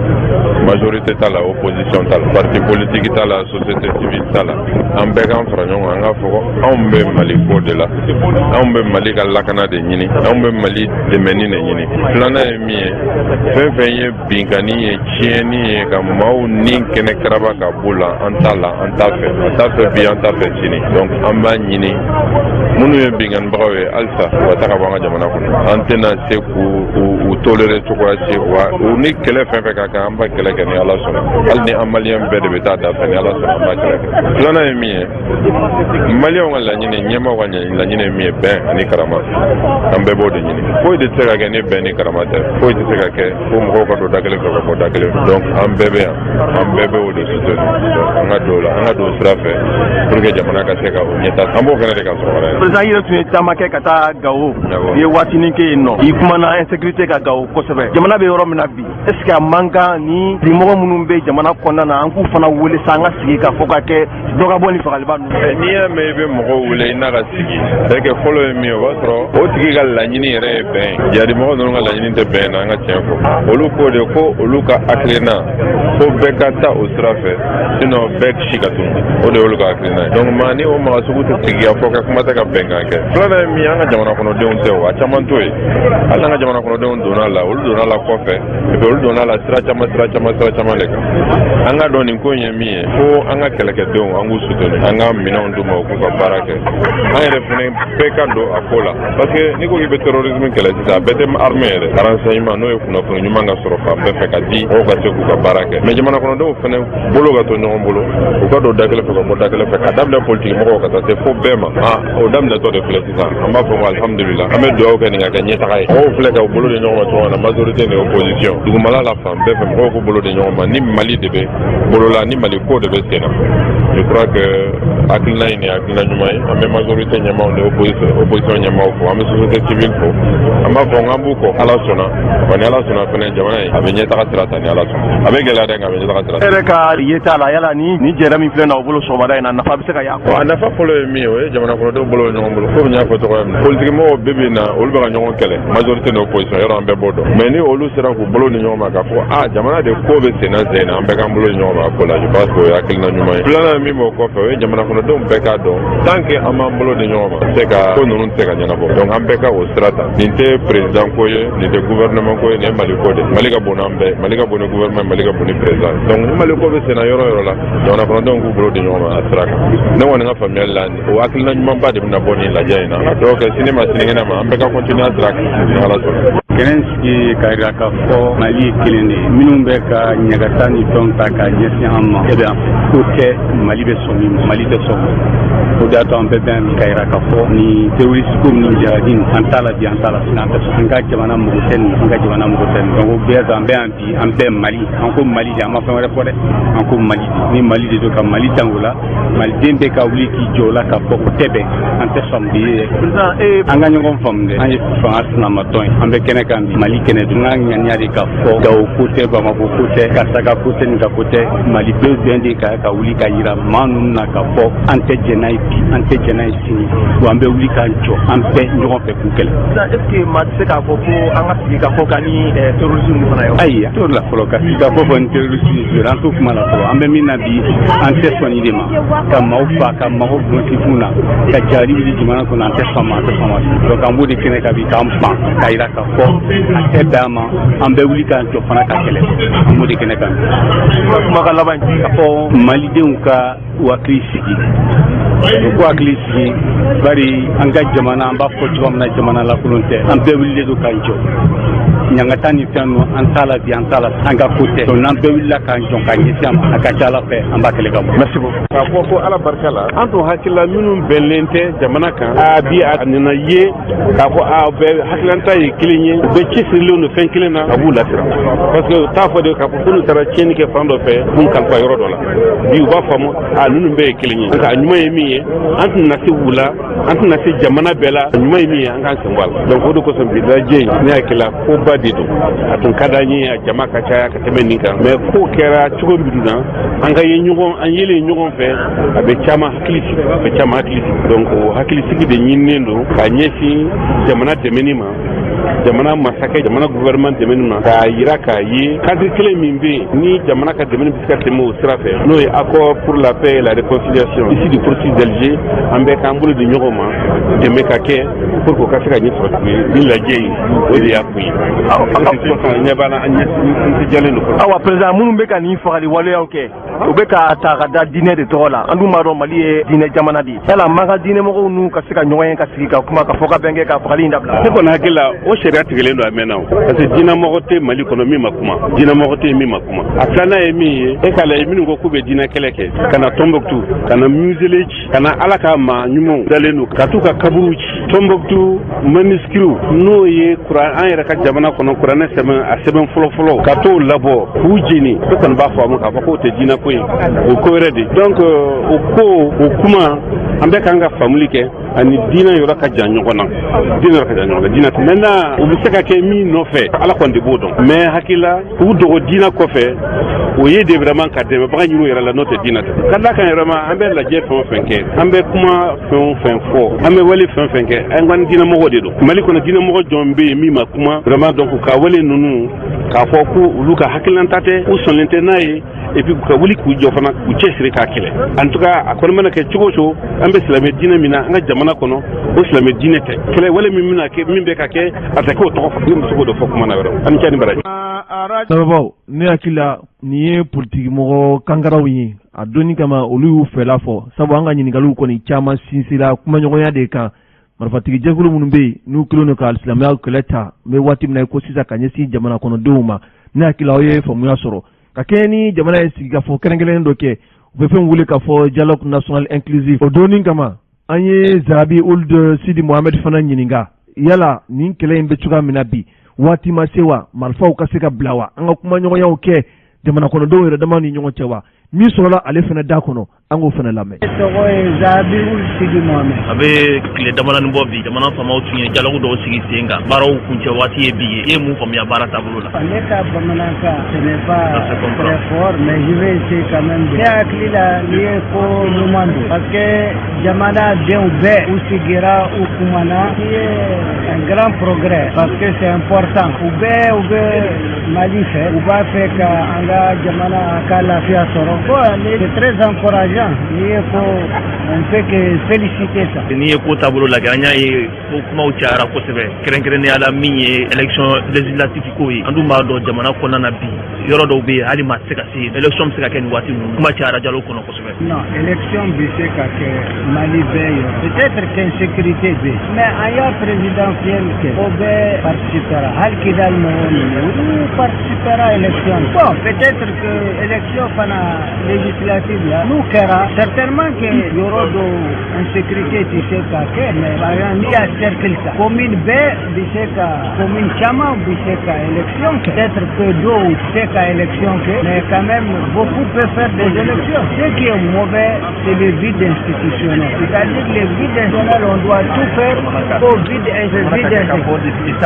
[SPEAKER 4] Majorité t'a la, opposition t'a la, parti politique t'a la, société civile t'a la. An bɛɛ k'an fara ɲɔgɔn kan, an k'a fɔ ko anw bɛ Mali ko de la, anw bɛ Mali ka lakana de ɲini, anw bɛ Mali dɛmɛni de ɲini. Filanan ye min ye, fɛn fɛn ye binkani ye, tiɲɛni ye, ka maaw ni kɛnɛ karaba ka b'o la, an t'a la, an t'a fɛ, an t'a fɛ bi, an t'a fɛ sini. Donc an b'a ɲini, minnu ye binkanibagaw ye, halisa u ka taa ka bɔ an ka jamana kɔnɔ. An tɛna se k'u u tolérer cogoya si wa. U ni kɛlɛ fɛn fɛn ka kan, an b'a kɛlɛ kɛ ni Ala sɔnna. Hali ni an Maliyɛn bɛɛ de bɛ taa da fɛ, ni Ala sɔnna, an b'a kɛlɛ kɛ. Filanan ye min ye, Maliyɛnw ka laɲini, ɲɛmaaw ka laɲini ye min ye, bɛn ani karama, an bɛɛ b'o de ɲini. Foyi de tɛ se ka kɛ ni bɛn ni karama tɛ. Foyi tɛ se ka kɛ fo mɔgɔw ka don da kelen fɛ ka bɔ da kelen fɛ. Donc an bɛɛ bɛ yan, an bɛɛ bɛ o de soutenir. Donc an ka don o la, an ka don sira fɛ pour que jamana ka se ka o ɲɛta. An b'o fɛnɛ de kan sɔgɔmada in na.
[SPEAKER 2] Président, i yɛrɛ tun ye taama kɛ ka taa Gawo. I ye waatinin kɛ yen nɔ, i kumana insécurité ka Gawo kosɛbɛ. Jamana bɛ yɔrɔ min na bi, est ce que a man kan ni mɔgɔ minnu bɛ jamana kɔnɔna na, an k'u fana wele sa, an ka sigi ka fɔ ka kɛ dɔ ka bɔ ni fagaliba ninnu?
[SPEAKER 4] N'i y'a mɛn i bɛ mɔgɔw wele i n'a ka sigi, c'est que fɔlɔ ye min ye, o b'a sɔrɔ o tigi ka laɲini yɛrɛ ye bɛn ye. Jihadimɔgɔ ninnu ka laɲini tɛ bɛn na, an ka tiɲɛ fɔ. Olu ko de ko olu ka hakilina ko bɛɛ ka taa o sira fɛ, sinon bɛɛ si ka tunu. O de y'olu ka hakilina ye. Donc maa ni o maa sugu tɛ sigi ka fɔ kɛ, kuma tɛ ka bɛnkan kɛ. Filanan ye min ye, an ka jamana kɔnɔdenw tɛ o, a caman t'o ye. Hali n'an ka jamana kɔnɔdenw donna a la, olu donna a la kɔfɛ, et puis olu donna a la sira caman, sira caman, sira caman de kan. An ka dɔn nin ko in ye min ye, fo an ka kɛlɛkɛdenw, an k'u soutenir, an ka minɛnw d'u ma, u k'u ka baara kɛ. An yɛrɛ fɛnɛ bɛɛ ka don a ko la, parce que n'i ko k'i bɛ terrorisme kɛlɛ sisan, a bɛɛ tɛ armée yɛrɛ. Renseignement, n'o ye kunnafoni ɲuman ka sɔrɔ fan bɛɛ fɛ ka di mɔgɔw ka se k'u ka baara kɛ, mais jamana kɔnɔdenw fɛnɛ bolo ka to ɲɔgɔn bolo, u ka don da kelen fɛ ka bɔ da kelen fɛ, ka daminɛ politiki mɔgɔw ka taa se fo bɛɛ ma. A o daminɛtɔ de filɛ sisan. An b'a fɔ ko alhamdulillah, an bɛ dugawu kɛ nin ka kɛ ɲɛtaga ye. Mɔgɔw filɛ ka u bolo di ɲɔgɔn ma cogo min na, majorité ni opposition, dugumala la, fan bɛɛ fɛ, mɔgɔw k'u bolo di ɲɔgɔn ma. Ni Mali de bɛ bolo la, ni Mali ko de bɛ sen na, je crois que hakilina in ye hakilina ɲuman ye. An bɛ majorité ɲɛmaaw ni opposition ɲɛmaaw fo, an bɛ société civile fo. An b'a fɔ k'an b'u kɔ, Ala sɔnna wa. Ni Ala sɔnna fɛnɛ, jamana in a bɛ ɲɛtaga sira ta. Ni Ala sɔnna, a bɛ gɛlɛya dɛ, nka a bɛ ɲɛtaga sira ta.
[SPEAKER 2] E yɛrɛ ka yeta la, yala ni jɛra min filɛ na o bolo sɔgɔmada in na, nafa bɛ se ka y'a kɔnɔ?
[SPEAKER 4] A nafa fɔlɔ ye min ye, o ye jamana kɔnɔdenw bolo bɛ ɲɔgɔn bolo. Komi n y'a fɔ cogoya min na, politiki mɔgɔw bɛɛ bɛ na, olu bɛ ka ɲɔgɔn kɛlɛ, majorité ni opposition, yɔrɔ an bɛɛ b'o dɔn. Mais ni olu sera k'u bolo ni ɲɔgɔn ma k'a fɔ a jamana de ko bɛ sen na sen na, an bɛɛ k'an bolo ni ɲɔgɔn ma a ko la, je pense que o ye hakilina ɲuman ye. Filanan min b'o kɔfɛ, o ye jamana kɔnɔdenw bɛɛ k'a dɔn, tant que an m'an bolo di ɲɔgɔn ma, se ka ko ninnu tɛ se ka ɲɛnabɔ. Donc an bɛɛ ka o sira ta. Nin tɛ président ko ye, nin tɛ gouvernement ko ye, nin ye Mali ko de. Mali ka bon n'an bɛɛ, Mali ka bon ni gouvernement, Mali ka bon ni président. Donc ni Mali ko bɛ sen na yɔrɔ yɔrɔ la, jamana kɔnɔdenw k'u bolo di ɲɔgɔn ma a sira kan. Ne kɔni ka faamuyali la, o hakilina ɲumanba de bɛna bɔ nin lajɛ in na. An ka dugawu kɛ, sini ma sinikɛnɛ ma, an bɛɛ ka continuer a sira kan ni Ala sɔnna.
[SPEAKER 5] Kɛnɛ sigi ka yira k'a fɔ Mali ye kelen de ye. Minnu bɛ ka ɲagata ni fɛnw ta k'a ɲɛsin an ma, e bɛ ko kɛ, Mali bɛ sɔn min ma, Mali tɛ sɔn. O de y'a to an bɛɛ bɛn ka yira k'a fɔ ni terroriste ko ni jihadi, an t'a la bi, an t'a la sini, an tɛ sɔn. An ka jamana mago tɛ nin, an ka jamana mago tɛ nin. Donc o bɛɛ to an bɛ yan bi, an bɛɛ Mali, an ko Mali de, an ma fɛn wɛrɛ fɔ dɛ, an ko Mali de. Ni Mali de don, ka Mali dan o la, Maliden bɛɛ ka wuli k'i jɔ o la k'a fɔ o tɛ bɛn, an tɛ sɔn bi. An ka ɲɔgɔn faamu dɛ, an ye fanga sinamatɔn ye, an bɛ kɛnɛ. kɛnɛ kan bi, Mali kɛnɛ don. N ka ŋaniya de ka fɔ Gawo ko tɛ, Bamakɔ ko tɛ, karisa ka ko tɛ, nin ka ko tɛ. Mali bɛɛ bɛn de ka wuli ka yira maa ninnu na ka fɔ an tɛ jɛn n'a ye bi, an tɛ jɛn n'a ye sini, wa an bɛ wuli k'an jɔ an bɛɛ ɲɔgɔn fɛ k'u kɛlɛ.
[SPEAKER 2] Est ce que maa tɛ se k'a fɔ ko an ka sigi ka fɔ kan ni terrorisme ninnu fana ye wa?
[SPEAKER 5] Ayi, a t'o la fɔlɔ ka sigi ka fɔ fɔ ni terrorisme, an t'o kuma la fɔlɔ. An bɛ min na bi, an tɛ sɔn nin de ma, ka maaw fa, ka maaw bulon na, ka jari wuli jamana kɔnɔ. An tɛ sɔn ma, an tɛ sɔn ma. Donc an b'o de kɛnɛ kan bi, k'an ban k'a yira k'a fɔ a tɛ bɛn a ma. An bɛ wuli k'an jɔ fana ka kɛlɛ, an b'o de kɛnɛ kan.
[SPEAKER 2] Kumakan laban?
[SPEAKER 5] Ka fɔ malidenw ka u hakili sigi, u k'u hakili sigi, bari an ka jamana, an b'a fɔ cogoya min na, jamana lakolon tɛ. An bɛɛ wulilen don k'an jɔ. Ɲangata ni fɛn ninnu, an t'a la bi, an t'a la, an ka ko tɛ. Donc n'an bɛɛ wulila k'an jɔ k'an ɲɛsin a ma, a ka ca Ala fɛ, an b'a kɛlɛ ka bɔ.
[SPEAKER 2] Merci beaucoup.
[SPEAKER 4] K'a fɔ ko Ala barika la, an tun hakilila minnu bɛnlen tɛ jamana kan, a bi a nana ye k'a fɔ a bɛɛ hakilanta ye kelen ye, u bɛɛ cɛsirilen don fɛn kelen na. A b'u lasiran parce que u t'a fɔ de k'a fɔ ko n'u taara tiɲɛni kɛ fan dɔ fɛ, k'u kalifa yɔrɔ dɔ la. Bi u b'a faamu a ninnu bɛɛ ye kelen ye. Nka a ɲuman ye min ye, an tɛna se u la, an tɛna se jamana bɛɛ la. A ɲuman ye min ye, an k'an sen bɔ a la. Donc o de kosɔn bi lajɛ in, ne hakili la koba de don. A tun ka d'an ye a jama ka caya ka tɛmɛ nin kan, mais ko kɛra cogo min na, an ka ye ɲɔgɔn, an yelen ɲɔgɔn fɛ, a bɛ caman hakili sigi, a bɛ caman hakili sigi. Donc o hakilisigi de ɲininen don ka ɲɛsin jamana dɛmɛni ma, jamana masakɛ, jamana gouvernement dɛmɛni ma, k'a yira k'a ye cadre kelen min bɛ yen ni jamana ka dɛmɛni bɛ se ka tɛmɛ o sira fɛ, n'o ye accord pour la paix et la réconciliation issu du processus d'Alger. An bɛɛ k'an bolo di ɲɔgɔn ma, dɛmɛ ka kɛ pour que o ka se ka ɲɛ sɔrɔ. Ni lajɛ in, o de y'a kun ye. Ɲɛ b'a la, an ɲɛ jalen don.
[SPEAKER 2] Awa président, minnu bɛ ka nin fagali waleyaw kɛ, u bɛ ka ta ka da diinɛ de tɔgɔ la. An dun b'a dɔn Mali ye diinɛ jamana de ye. Yala man ka diinɛmɔgɔw n'u ka se ka ɲɔgɔn ye, ka sigi ka kuma, ka fɔ ka bɛn kɛ, ka fagali in dabila?
[SPEAKER 4] Ne kɔni hakili la, o sariya tigɛlen don a mɛnna o, parce que diinɛmɔgɔ tɛ Mali kɔnɔ min ma kuma, diinɛmɔgɔ tɛ min ma kuma. A filanan ye min ye, e k'a lajɛ, minnu ko k'u bɛ diinɛ kɛlɛ kɛ, ka na Tombouctou, ka na mausolée ci, ka na Ala ka maa ɲumanw dalen don, ka t'u ka kaburu ci, Tombouctou manuscrits, n'o ye kuran an yɛrɛ ka jamana kɔnɔ kuranɛ sɛbɛn, a sɛbɛn fɔlɔ-fɔlɔ, ka t'o labɔ k'u jeni, e kɔni b'a faamu k'a fɔ k'o tɛ diinɛ ko ye, o ko wɛrɛ de. Donc o ko, o kuma, an bɛɛ kan ka faamuli kɛ ani diinɛ yɔrɔ ka jan ɲɔgɔn na, diinɛ yɔrɔ ka jan ɲɔgɔn na. Diinɛ maintenant, u bɛ se ka kɛ min nɔfɛ, Ala kɔni de b'o dɔn, mais hakilila k'u dogo diinɛ kɔfɛ, o ye de vraiment ka dɛmɛbaga ɲini u yɛrɛ la, n'o tɛ diinɛ tɛ. Ka d'a kan yɛrɛ ma, an bɛ lajɛ fɛn o fɛn kɛ, an bɛ kuma fɛn o fɛn fɔ, an bɛ wale fɛn o fɛn kɛ, an ka diinɛmɔgɔ de don. Mali kɔnɔ, diinɛmɔgɔ jɔn bɛ yen min ma kuma vraiment? Donc ka wale ninnu, k'a fɔ ko olu ka hakilinata tɛ, u sɔnlen tɛ n'a ye, et puis ka wuli k'u jɔ fana, k'u cɛsiri k'a kɛlɛ. En tout cas, a kɔni mana kɛ cogo o cogo, an bɛ silamɛ diinɛ min na an ka jamana kɔnɔ, o silamɛ diinɛ tɛ kɛlɛ wale min bɛna kɛ, min bɛ ka kɛ, a tɛ k'o tɔgɔ fɔ. Ne bɛ se k'o de fɔ kuma na wɛrɛ. An ni cɛ ni baraji.
[SPEAKER 1] Sababaw, ne hakili la nin ye politikimɔgɔ kankaraw ye. A donni kama, olu y'u fɛla fɔ, sabu an ka ɲininkaliw kɔni caman sinsira kumaɲɔgɔnya de kan. Marifatigi jɛkulu minnu bɛ yen, n'u kɛlen don ka silamɛya kɛlɛ ta, n bɛ waati min na i ko sisan, ka ɲɛsin jamana kɔnɔdenw ma, ne hakili la aw ye faamuya sɔrɔ. Ka kɛɲɛ ni jamana ye sigikafɔ kɛrɛnkɛrɛnnen dɔ kɛ, u bɛ fɛn wele k'a fɔ dialogue national inclusif, o donni kama, an ye Zarabi Ould Sidi Mohamed fana ɲininka: yala nin kɛlɛ in bɛ cogoya min na bi, waati ma se wa marifaw ka se ka bila wa, an ka kumaɲɔgɔnyaw kɛ jamana kɔnɔdenw yɛrɛ dama ni ɲɔgɔn cɛ wa? Min sɔrɔla ale fana da kɔnɔ, an k'o fana lamɛn.
[SPEAKER 6] Tɔgɔ ye Zabi Sidi Mohamed.
[SPEAKER 7] A bɛ tile damadɔni bɔ bi, jamana faamaw tun ye dialogue dɔw sigi sen kan. Baaraw kuncɛ waati ye bi ye. I ye mun faamuya baara taabolo la?
[SPEAKER 6] Ne ka bamanankan, ce n'est pas très fort, mais je vais essayer quand même. Ne hakili la, nin ye ko ɲuman don, parce que jamana denw bɛɛ u sigira, u kumana. Nin ye un grand progrès, parce que c'est important. U bɛɛ, u bɛ Mali fɛ, u b'a fɛ ka an ka jamana a ka lafiya sɔrɔ. Bon, c'est très encourageant. N'i ye ko, on peut que féliciter ça.
[SPEAKER 7] N'i ye ko taabolo lajɛ, an y'a ye ko kumaw cayara kosɛbɛ, kɛrɛnkɛrɛnnenya la min ye élection législative ko ye. An dun b'a dɔn jamana kɔnɔna na bi, yɔrɔ dɔw bɛ yen, hali maa tɛ se ka se yen. Élection bɛ se ka kɛ nin waati ninnu? Kuma cayara dialogue kɔnɔ kosɛbɛ.
[SPEAKER 6] Non, élection bɛ se ka kɛ Mali bɛɛ yɔrɔ. Peut-être qu'insécurité bɛ yen, mais an y'a présidentielle kɛ, o bɛɛ participera. Hali Kidal mɔgɔw ninnu, olu participera élection. Bon, peut-être que élection fana législative la, n'u kɛra, certainement que yɔrɔ dɔw insécurité tɛ se ka kɛ, mais par exemple n'i y'a cercle ta, commune bɛɛ bɛ se ka, commune caman bɛ se ka élection kɛ. Peut-être que dɔw tɛ se ka ka élection kɛ, mais quand même beaucoup peuvent faire des élections. Ce qui est mauvais, c'est le vide institutionnel, c'est-à-dire le vide institutionnel. On doit tout faire au vide vide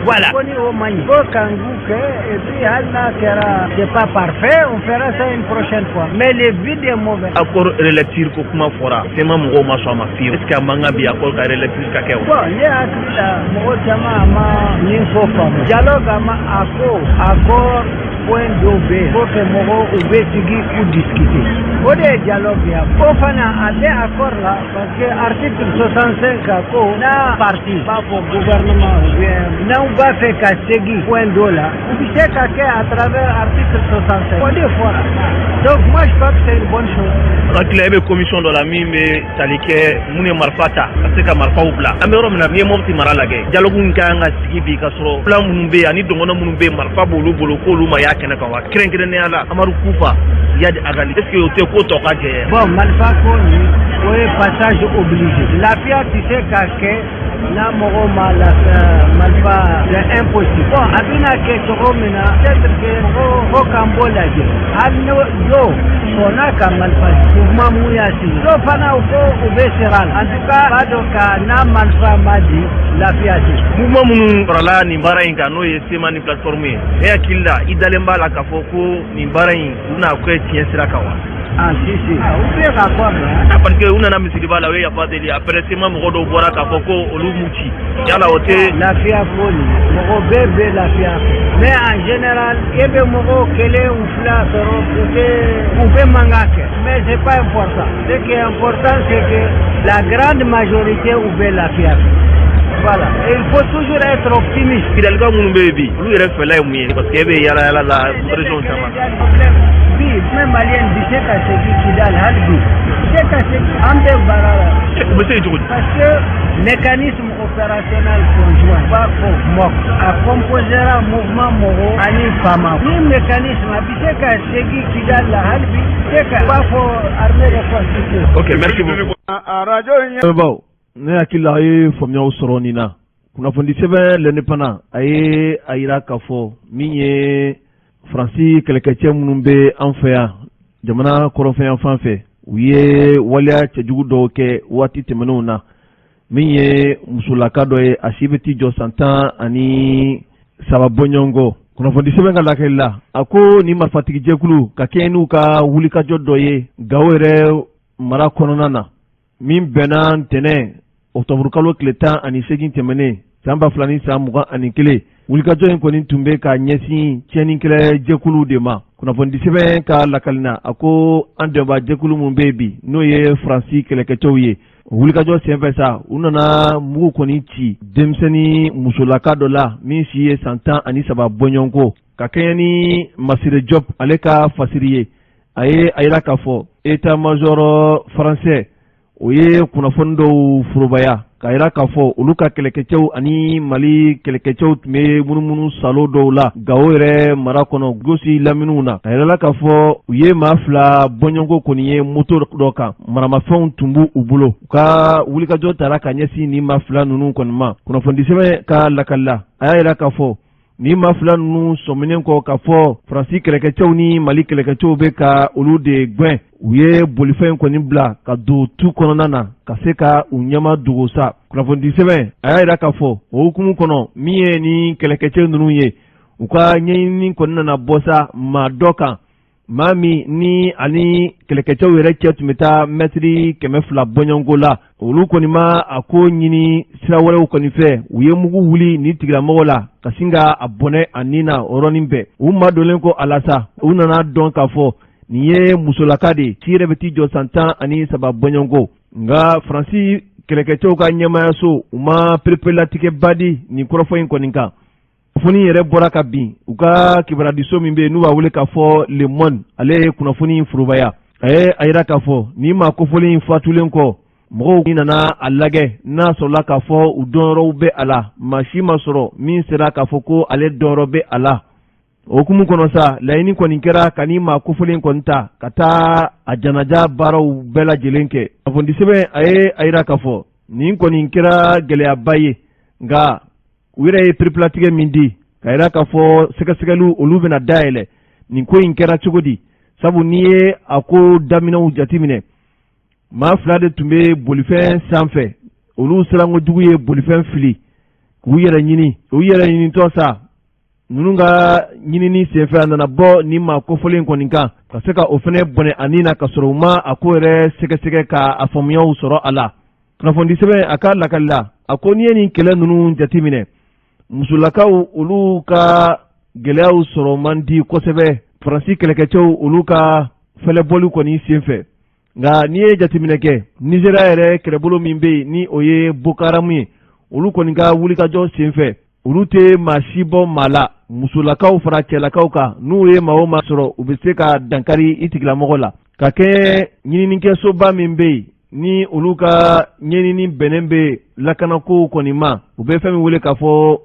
[SPEAKER 7] Voilà.
[SPEAKER 6] Ko ni o man ɲi, fo k'an kɛ. Et puis hali n'a kɛra, c'est pas parfait, on fera ça une prochaine fois, mais le vide est mauvais.
[SPEAKER 7] Accord relecture ko kuma fɔra, CMA mɔgɔw ma sɔn a ma fiyewu. Est ce que a man kan bi accord ka relecture ka kɛ wa?
[SPEAKER 6] Bon, ne hakili la, mɔgɔ caman a ma nin fɔ faamu. Dialogue a ma a ko accord point dɔw bɛ yen, faut que mɔgɔw u bɛ sigi k'u discuter, o de ye dialogue ye. O fana a bɛ accord la, parce que article 65 a ko n'a parti b'a fɔ gouvernement ou bien n'aw b'a fɛ ka segin point dɔ la, u bɛ se ka kɛ à travers article 65, o de fɔra. Donc moi, je crois que c'est une bonne chose.
[SPEAKER 7] Hakili e bɛ commission dɔ la min bɛ tali kɛ mun ye marifa ta ka se ka marifaw bila. An bɛ yɔrɔ min na, n'i ye Mopti mara lajɛ, dialogue in ka kan ka sigi bi ka sɔrɔ fila minnu bɛ yen ani dɔngɔnɔ minnu bɛ yen, marifa b'olu bolo, k'olu ma y'a kɛnɛ kan wa? Kɛrɛnkɛrɛnnenya la, Amadu Kufa, Iyad Ag Ghali, est ce que o tɛ ko tɔ ka jɛ?
[SPEAKER 6] Bon, marifa ko nin, o ye passage obligé. Lafiya tɛ se ka kɛ n'a mɔgɔw ma lafiya marifa, c'est impossible. Bon, a bɛna kɛ cogo min na, peut-être que mɔgɔw fo k'an b'o lajɛ. Hali n'o dɔw sɔnna ka marifa, mouvement mun y'a sigi, dɔw fana u ko u bɛ siran la. En tout cas, b'a dɔn ka n'a marifa ma di, lafiya tɛ.
[SPEAKER 7] Mouvement minnu farala nin baara in kan, n'o ye CMA ni plateforme ye, e hakili la, i dalen b'a la k'a fɔ ko nin baara in, u bɛna kɛ tiɲɛ sira kan wa?
[SPEAKER 6] Ah, si si, u bɛ ka kɔ.
[SPEAKER 7] Ah, parce que u nana misiriba la, u ye yafa deli. Après, CMA mɔgɔ dɔw bɔra k'a fɔ ko olu m'u ci. Yala o tɛ?
[SPEAKER 6] Lafiya ko nin, mɔgɔ bɛɛ bɛ lafiya fɛ, mais en général e bɛ mɔgɔw kelen u fila sɔrɔ, u tɛ, u bɛ mankan kɛ, mais c'est pas important. Ce qui est important, c'est que la grande majorité u bɛ lafiya fɛ. Voilà, et il faut toujours être optimiste.
[SPEAKER 7] Kidalika minnu bɛ yen bi, olu yɛrɛ fɛla ye mun ye? Parce que e bɛ yala yala la région caman.
[SPEAKER 6] Bi même malien bi se ka segin Kidal, hali bi se ka segin, an bɛ baara la.
[SPEAKER 7] U bɛ se yen cogo di?
[SPEAKER 6] Parce que mécanisme opérationnel conjoint b'a fɔ MOC, a composera mouvement mɔgɔ ani FAMa. Ni mécanisme a bɛ se ka segin Kidal la, hali bi se ka b'a fɔ armée reconstituée.
[SPEAKER 7] Ok, merci beaucoup.
[SPEAKER 1] Baw, ne hakili la, a ye faamuyaw sɔrɔ nin na. Kunnafoni sɛbɛn L'Indépendant a ye a yira k'a fɔ min ye Faransi kɛlɛkɛcɛ minnu bɛ an fɛ yan jamana kɔrɔnfɛ fan fɛ, u ye waleya cɛjugu dɔw kɛ waati tɛmɛnenw na. Min ye musolaka dɔ ye, a si bɛ t'i jɔ san 13 bɔɲɔgɔn. Kunnafoni sɛbɛn ka lakɛli la, a ko nin marifatigijɛkulu ka kɛɲɛ n'u ka wulikajɔ dɔ ye Gawo yɛrɛ mara kɔnɔna na, min bɛnna ntɛnɛn ɔkutɔburukalo tile 18 tɛmɛnen san 2021. Wulikajɔ in kɔni tun bɛ ka ɲɛsin tiɲɛnikɛla jɛkuluw de ma. Kunnafoni sɛbɛn ka lakali na, a ko an dɛmɛba jɛkulu min bɛ yen bi, n'o ye Faransi kɛlɛkɛcɛw ye, wulikajɔ senfɛ sa, u nana mugu kɔni ci denmisɛnnin musolaka dɔ la min si ye san 13 bɔɲɔgɔnko. Ka kɛɲɛ ni Masire Jɔp ale ka fasiri ye, a ye a yira k'a fɔ état major français o ye kunnafoni dɔw forobaya k'a yira k'a fɔ olu ka kɛlɛkɛcɛw ani Mali kɛlɛkɛcɛw tun bɛ munumunu salo dɔw la Gawo yɛrɛ mara kɔnɔ, Gosi laminiw na. A yirala k'a fɔ u ye maa fila bɔɲɔgɔnko kɔni ye moto dɔ kan, maramafɛnw tun b'u u bolo. U ka wulikajɔ tara ka ɲɛsin nin maa fila ninnu kɔni ma. Kunnafonidisɛbɛn ka lakali la, a y'a yira k'a fɔ nin maa fila ninnu sɔminen kɔ k'a fɔ Faransi kɛlɛkɛcɛw ni Mali kɛlɛkɛcɛw bɛ ka olu de gɛn, u ye bolifɛn kɔni bila ka don tu kɔnɔna na ka se ka u ɲɛma dogo sa. Kunnafonidisɛbɛn a y'a yira k'a fɔ o hukumu kɔnɔ, min ye ni kɛlɛkɛcɛ ninnu ye, u ka ɲɛɲini kɔni nana bɔ sa maa dɔ kan, maa min ni ani kɛlɛkɛcɛw yɛrɛ cɛ tun bɛ taa mɛtiri 200 bɔɲɔgɔnko la. Olu kɔni ma a ko ɲini sira wɛrɛw kɔni fɛ, u ye mugu wuli nin tigilamɔgɔ la ka sin ka a bɔnɛ a nin na o yɔrɔnin bɛɛ. U ma donnen ko a la sa, u nana dɔn k'a fɔ nin ye musolaka de ye, si yɛrɛ bɛ t'i jɔ san 13 bɔɲɔgɔnko. Nka Faransi kɛlɛkɛcɛw ka ɲɛmayaso, u ma pereperelatigɛba di nin kɔrɔfɔ in kɔni kan. Kunnafoni yɛrɛ bɔra ka bin u ka kibarudiso min bɛ yen n'u b'a wele k'a fɔ Le Monde, ale ye kunnafoni in forobaya. A ye a yira k'a fɔ nin maa kofɔlen in fatulen kɔ, mɔgɔw nana a lajɛ n'a sɔrɔla k'a fɔ u dɔnyɔrɔw bɛ a la. Maa si ma sɔrɔ min sera k'a fɔ ko ale dɔnyɔrɔ bɛ a la. O hukumu kɔnɔ sa, laɲini kɔni kɛra ka nin maa kofɔlen kɔni ta ka taa a janaja baaraw bɛɛ lajɛlen kɛ. Kunnafonidisɛbɛn a ye a yira k'a fɔ nin kɔni kɛra gɛlɛyaba ye, nka u yɛrɛ ye pereperelatigɛ min di ka yira k'a fɔ sɛgɛsɛgɛliw olu bɛna dayɛlɛ. Nin ko in kɛra cogo di? Sabu n'i ye a ko daminɛw jateminɛ, maa fila de tun bɛ bolifɛn sanfɛ. Olu sirankojugu ye bolifɛn fili k'u yɛrɛ ɲini. U yɛrɛ ɲinitɔ sa, ninnu ka ɲinini senfɛ, a nana bɔ nin maa kofɔlen kɔni kan ka se ka o fana bɔnɛ a ni na, ka sɔrɔ u ma a ko yɛrɛ sɛgɛsɛgɛ ka a faamuyaw sɔrɔ a la. Kunnafonidi sɛbɛn a ka lakali la, a ko n'i ye nin kɛlɛ ninnu jateminɛ, musolakaw olu ka gɛlɛyaw sɔrɔ man di kosɛbɛ Faransi kɛlɛkɛcɛw olu ka fɛlɛbɔli kɔni senfɛ. Nka n'i ye jateminɛ kɛ, Nizeriya yɛrɛ kɛlɛbolo min bɛ yen, ni o ye Boko Haram ye, olu kɔni ka wulikajɔ senfɛ, olu tɛ maa si bɔ maa la, musolakaw fara cɛlakaw kan. N'u ye maa o maa sɔrɔ, u bɛ se ka dankari i tigilamɔgɔ la. Ka kɛ ɲininikɛsoba min bɛ yen, ni olu ka ɲɛɲini bɛnnen bɛ lakanakow kɔni ma, u bɛ fɛn min wele k'a fɔ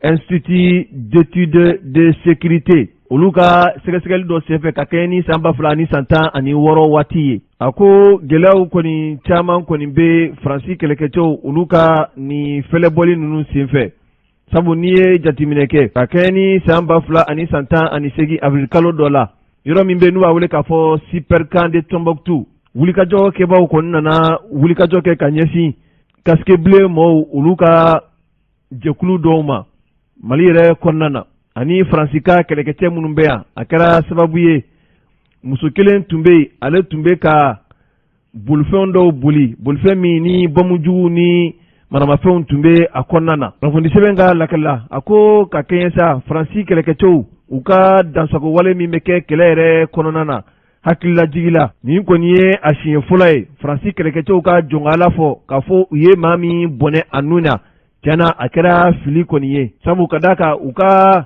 [SPEAKER 1] Institut d'études de sécurité, olu ka sɛgɛsɛgɛli dɔ senfɛ ka kɛɲɛ ni san 2016 waati ye, a ko gɛlɛyaw kɔni caman kɔni bɛ Faransi kɛlɛkɛcɛw olu ka nin fɛlɛbɔli ninnu senfɛ. Sabu n'i ye jateminɛ kɛ, ka kɛɲɛ ni san 2018 avril kalo dɔ la, yɔrɔ min bɛ n'u b'a wele k'a fɔ Super Camp de Tombouctou, wulikajɔ kɛbaaw kɔni nana wulikajɔ kɛ ka ɲɛsin casque bleu mɔɔw olu ka jɛkulu dɔw ma Mali yɛrɛ kɔnɔna na, ani Faransi ka kɛlɛkɛcɛ minnu bɛ yan. A kɛra sababu ye, muso kelen tun bɛ yen, ale tun bɛ ka bolifɛn dɔw boli, bolifɛn min ni bɔnmujugu ni maramafɛnw tun bɛ a kɔnɔna na. Kunnafoni sɛbɛn ka lakali la, a ko ka kɛɲɛ sa Faransi kɛlɛkɛcɛw u ka dansago wale min bɛ kɛ kɛlɛ yɛrɛ kɔnɔna na, hakililajigi la, nin kɔni ye a siɲɛ fɔlɔ ye Faransi kɛlɛkɛcɛw ka jɔnkala fɔ k'a fɔ u ye maa min bɔnɛ a nun na. Tiɲɛna, a kɛra fili kɔni ye, sabu ka d'a kan u ka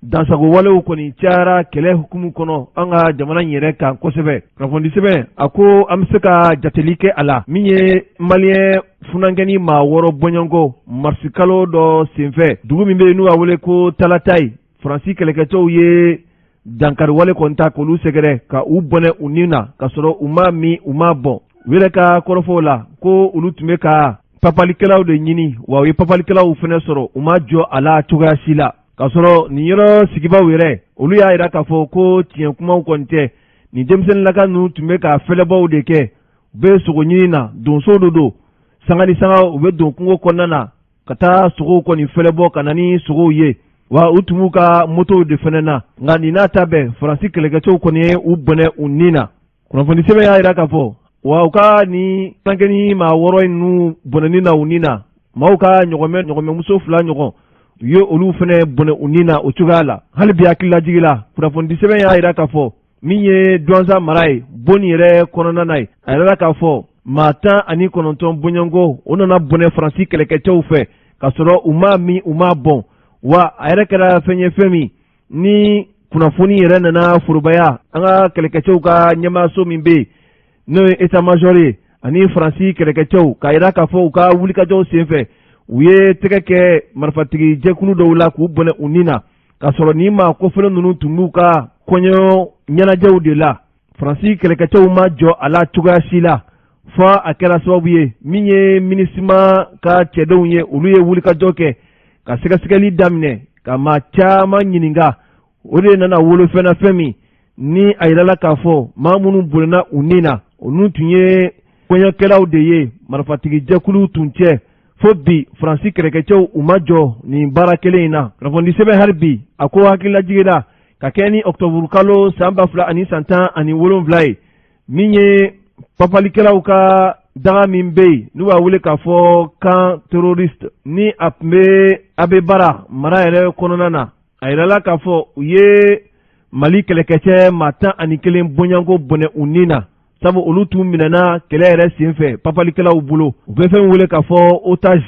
[SPEAKER 1] dansago walew kɔni cayara kɛlɛ hukumu kɔnɔ an ka jamana in yɛrɛ kan kosɛbɛ. Kunnafoni sɛbɛn a ko an bɛ se ka jateli kɛ a la, min ye maliyɛn funankɛni maa 6 bɔɲɔgɔnko marisikalo dɔ senfɛ, dugu min bɛ yen n'u b'a wele ko Talatayi, Faransi kɛlɛkɛcɛw ye dankariwale kɔni ta k'olu sɛgɛrɛ ka u bɔnɛ u ni na, ka sɔrɔ u ma min, u ma bɔn. U yɛrɛ ka kɔrɔfɔw la, ko olu tun bɛ ka papalikɛlaw de ɲini, wa u ye papalikɛlaw fana sɔrɔ, u ma jɔ a la cogoya si la. K'a sɔrɔ nin yɔrɔ sigibaw yɛrɛ, olu y'a jira k'a fɔ ko tiɲɛ kumaw kɔni tɛ. Nin denmisɛnninlaka ninnu tun bɛ ka fɛlɛbɔw de kɛ, u bɛ sogo ɲini na, donso de don. Sanga ni sanga, u bɛ don kungo kɔnɔna na ka taa sogow kɔni fɛlɛbɔ ka na ni sogow ye, wa u tun b'u ka motow de fana na. Nka nin n'a ta bɛɛ, Faransi kɛlɛkɛcɛw kɔni ye u bɔnɛ u ni na. Kunnafoni sɛbɛn y'a jira k'a fɔ wa u ka nin funankɛni maa 6 ninnu bɔnɛni na u ni na, maaw ka ɲɔgɔmɛ ɲɔgɔmɛmuso fila ɲɔgɔn, u ye olu fana bɔnɛ u ni na o cogoya la. Hali bi hakililajigi la, kunnafoni sɛbɛn y'a jira k'a fɔ min ye Duwanza mara ye, Boni yɛrɛ kɔnɔna na ye, a yirala k'a fɔ maa 19 bɔɲɔgɔnko o nana bɔnɛ Faransi kɛlɛkɛcɛw fɛ, k'a sɔrɔ u ma min, u ma bɔn. Wa a yɛrɛ kɛra fɛn ye, fɛn min ni kunnafoni yɛrɛ nana forobaya an ka kɛlɛkɛcɛw ka ɲɛmaaso min bɛ yen, n'o ye état major ye, ani Faransi kɛlɛkɛcɛw, k'a yira k'a fɔ u ka wulikajɔw senfɛ, u ye tɛgɛ kɛ marifatigi jɛkulu dɔw la k'u bɔnɛ u ni na, k'a sɔrɔ nin maa kofɔlen ninnu tun b'u ka kɔɲɔ ɲɛnajɛw de la. Faransi kɛlɛkɛcɛw ma jɔ a la cogoya si la, fo a kɛra sababu ye, min ye MINUSMA ka cɛdenw ye, olu ye wulikajɔ kɛ ka sɛgɛsɛgɛli daminɛ ka maa caman ɲininka. O de nana wolo fɛn na, fɛn min ni a yirala k'a fɔ maa minnu bɔnɛna u ni na, olu tun ye kɔɲɔkɛlaw de ye, marifatigi jɛkuluw tun cɛ. Fo bi, Faransi kɛlɛkɛcɛw u ma jɔ nin baara kelen in na. Kunnafoni sɛbɛn hali bi a ko hakililajigi la, ka kɛ ni ɔkutɔburukalo san 2017 ye, min ye papalikɛlaw ka daga min bɛ yen n'u b'a wele k'a fɔ camp terroriste, ni a tun bɛ Abebara mara yɛrɛ kɔnɔna na, a yirala k'a fɔ u ye Mali kɛlɛkɛcɛ maa 11 bɔɲɔgɔnko bɔnɛ u ni na, sabu olu tun minɛna kɛlɛ yɛrɛ senfɛ papalikɛlaw bolo, u bɛ fɛn wele k'a fɔ otage.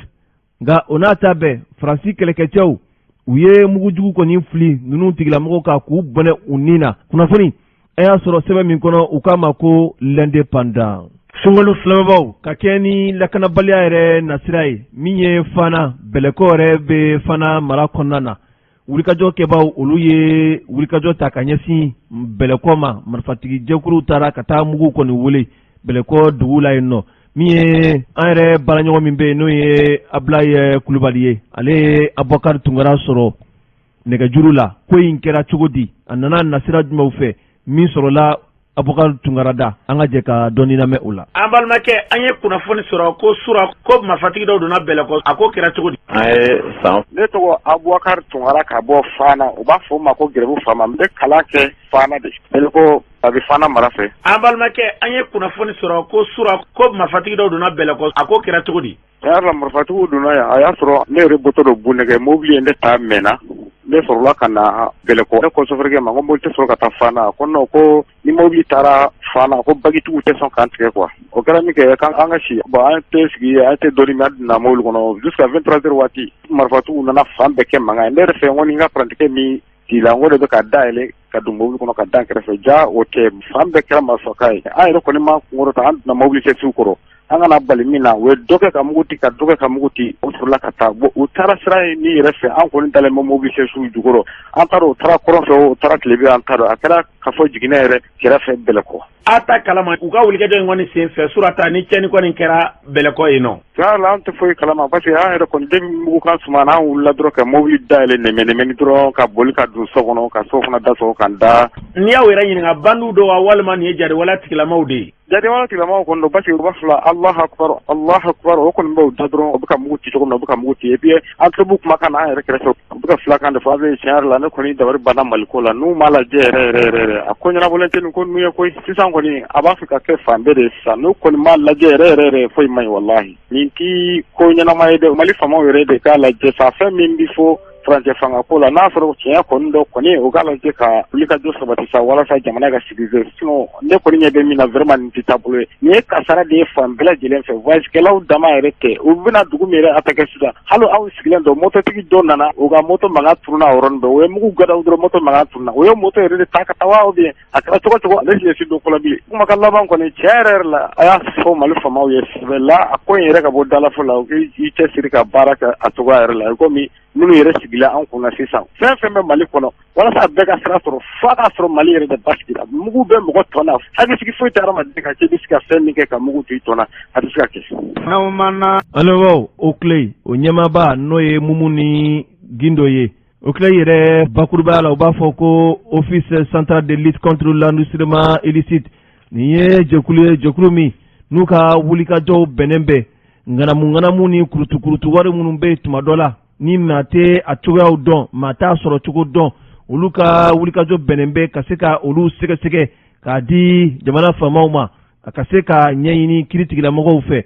[SPEAKER 1] Nka o n'a ta bɛɛ, Faransi kɛlɛkɛcɛw u ye mugujugu kɔni fili ninnu tigilamɔgɔw kan k'u bɔnɛ u ni na. Kunnafoni an y'a sɔrɔ sɛbɛn min kɔnɔ, u k'a ma ko L'Indépendant. Sunkalo filɛbagaw, ka kɛ ni lakanabaliya yɛrɛ nasira ye, min ye Fana Bɛlɛkɔ yɛrɛ bɛ Fana mara kɔnɔna na, wulikajɔ kɛbaaw olu ye wulikajɔ ta ka ɲɛsin Bɛlɛkɔ ma. Marifatigi jɛkuluw taara ka taa mugu kɔni wele Bɛlɛkɔ dugu la yen nɔ. Min ye an yɛrɛ baaraɲɔgɔn min bɛ yen, n'o ye Abulaye Kulubali ye, ale ye Abubakari Tunkara sɔrɔ. nɛgɛjuru la. Ko in kɛra cogo di, a nana nasira jumɛnw fɛ, min sɔrɔla Abubakar Tunkara da, an ka jɛ ka dɔɔni lamɛn o la.
[SPEAKER 8] An balimakɛ, an ye kunnafoni sɔrɔ ko sura ko marifatigi dɔw donna Bɛlɛkɔ, a ko kɛra cogo di?
[SPEAKER 4] An ye san.
[SPEAKER 9] Ne tɔgɔ Abubakar Tunkara ka bɔ Fana, u b'a fɔ o ma ko gɛrɛbu faama. N bɛ kalan kɛ Fana de, Bɛlɛkɔ, a bɛ Fana mara fɛ.
[SPEAKER 8] An balimakɛ, an ye kunnafoni sɔrɔ ko sura ko marifatigi dɔw donna Bɛlɛkɔ, a ko kɛra cogo di?
[SPEAKER 9] Tiɲɛ yɛrɛ la, marifatigiw donna yan, a y'a sɔrɔ ne yɛrɛ bɔtɔ don Bunɛgɛ, mobili ye ne ta mɛnna, ne sɔrɔla ka na Bɛlɛkɔ. Ne ko sofɛrikɛ ma ko mobili tɛ sɔrɔ ka taa Fana? Ko non, ko ni mobili taara Fana, ko bagitigiw tɛ sɔn k'an tigɛ quoi. O kɛra min kɛ, k'an ka si bon, an tɛ sigi, an tɛ dɔɔnin min, an donna mobili kɔnɔ jusqu'à 23 heures waati, marifatigiw nana fan bɛɛ kɛ mankan ye. Ne yɛrɛ fɛ, n ko ni n ka parantikɛ min tila, n ko de bɛ ka da yɛlɛ ka don mobili kɔnɔ ka da kɛrɛfɛ ja, o tɛ, fan bɛɛ kɛra marifakan ye. An yɛrɛ kɔni ma kunkɔrɔta, an donna mobili sɛsiw kɔrɔ, an kana bali min na, u ye dɔ kɛ ka mugu ci, ka dɔ kɛ ka mugu ci, u sɔrɔla ka taa. Bon, u taara sira ye min yɛrɛ fɛ, an kɔni dalen bɛ mobili sɛsiw jukɔrɔ, an t'a dɔn u taara kɔrɔn fɛ, u taara tilebin, an t'a dɔn. A kɛra ka fɔ jiginɛ yɛrɛ kɛrɛfɛ Bɛlɛkɔ.
[SPEAKER 8] A ta kalama u ka wulikajɔ in kɔni sen fɛ, surata ni cɛnni kɔni kɛra Bɛlɛkɔ yen nɔ?
[SPEAKER 9] Tiɲɛ la, an tɛ foyi kalama, parce que an yɛrɛ kɔni, depuis mugukan sumana, an wulila dɔrɔn ka mobili dayɛlɛ nɛmɛ nɛmɛni dɔrɔn ka boli ka don so kɔnɔ, ka so fana da sɔgɔ ka da.
[SPEAKER 8] N'i y'aw yɛrɛ ɲininka, bandiw don wa, walima nin ye jatigɛwale tigilamaw de ye?
[SPEAKER 9] Jatigɛwale tigilamaw kɔni don, parce que u b'a fɔ Alahu akibaru, Alahu akibaru, o kɔni b'u da dɔrɔn, u bɛ ka mugu ci cogo min na, u bɛ ka mugu ci. Et puis an tulo b'u kumakan na an yɛrɛ kɛrɛfɛ, u bɛ ka filakan de fɔ. A bɛ tiɲɛ yɛrɛ la, ne kɔni dabali banna Maliko la. N'u m'a lajɛ yɛrɛ yɛrɛ yɛrɛ, a ko ɲɛnabɔlen tɛ nin ko ninnu ye koyi. Sisan kɔni, a b'a fɛ ka kɛ fan bɛɛ de ye sisan. N'u kɔni m'a lajɛ yɛrɛ yɛrɛ yɛrɛ, foyi man ɲi walahi. Nin ti ko ɲɛnama ye dɛ. Mali faamaw yɛrɛ de k'a lajɛ sa, fɛn min bɛ fɔ furancɛ fanga ko la, n'a sɔrɔ tiɲɛ kɔni dɔ kɔni, u k'a lajɛ ka wuli ka jɔ sabati sa, walasa jamana ka sécuriser. Sinon ne kɔni ɲɛ bɛ min na, vraiment nin tɛ taabolo ye. Nin ye kasara de ye fan bɛɛ lajɛlen fɛ, voyagekɛlaw dama yɛrɛ tɛ. U bɛna dugu min yɛrɛ attaquer sisan, hali aw sigilen don, mototigi dɔ nana, u ka moto mankan tununa o yɔrɔnin bɛɛ. U ye mugu gadaw dɔrɔn, moto mankan tununa. U ye moto yɛrɛ de ta ka taa wa, ou bien a kɛra cogo cogo, ale si don fɔlɔ bilen. Kumakan laban kɔni, tiɲɛ yɛrɛ yɛrɛ la, a y'a fɔ Mali faamaw ye sɛbɛ la, a ko in yɛrɛ ka bɔ dalafo la, u k'i cɛsiri ka baara kɛ a cogoya yɛrɛ la, komi minnu yɛrɛ sigila an kunna sisan. Fɛn fɛn bɛ Mali kɔnɔ, walasa a bɛɛ ka sira sɔrɔ, f'a k'a sɔrɔ Mali yɛrɛ de basigira. Mugu bɛ mɔgɔ tɔ na, hakilisigi foyi tɛ hadamaden kan k'i bɛ se ka fɛn min kɛ ka mugu to i tɔ na, a tɛ se ka kɛ.
[SPEAKER 1] Allo, OCLEI, o ɲɛmaaba n'o ye Mumuni Gindo ye, OCLEI yɛrɛ bakurubaya la, u b'a fɔ ko Office central de lutte contre l'enrichissement illicite. Nin ye jɛkulu ye, jɛkulu min n'u ka wulikajɔw bɛnnen bɛ ŋanamu ŋanamu ni kurutu kurutu wari minnu bɛ yen tuma dɔ la, ni maa tɛ a cogoyaw dɔn, maa t'a sɔrɔ cogo dɔn. Olu ka wulikajɔ bɛnnen bɛ ka se ka olu sɛgɛsɛgɛ k'a di jamana faamaw ma, a ka se ka ɲɛɲini kiiritigɛlamɔgɔw fɛ.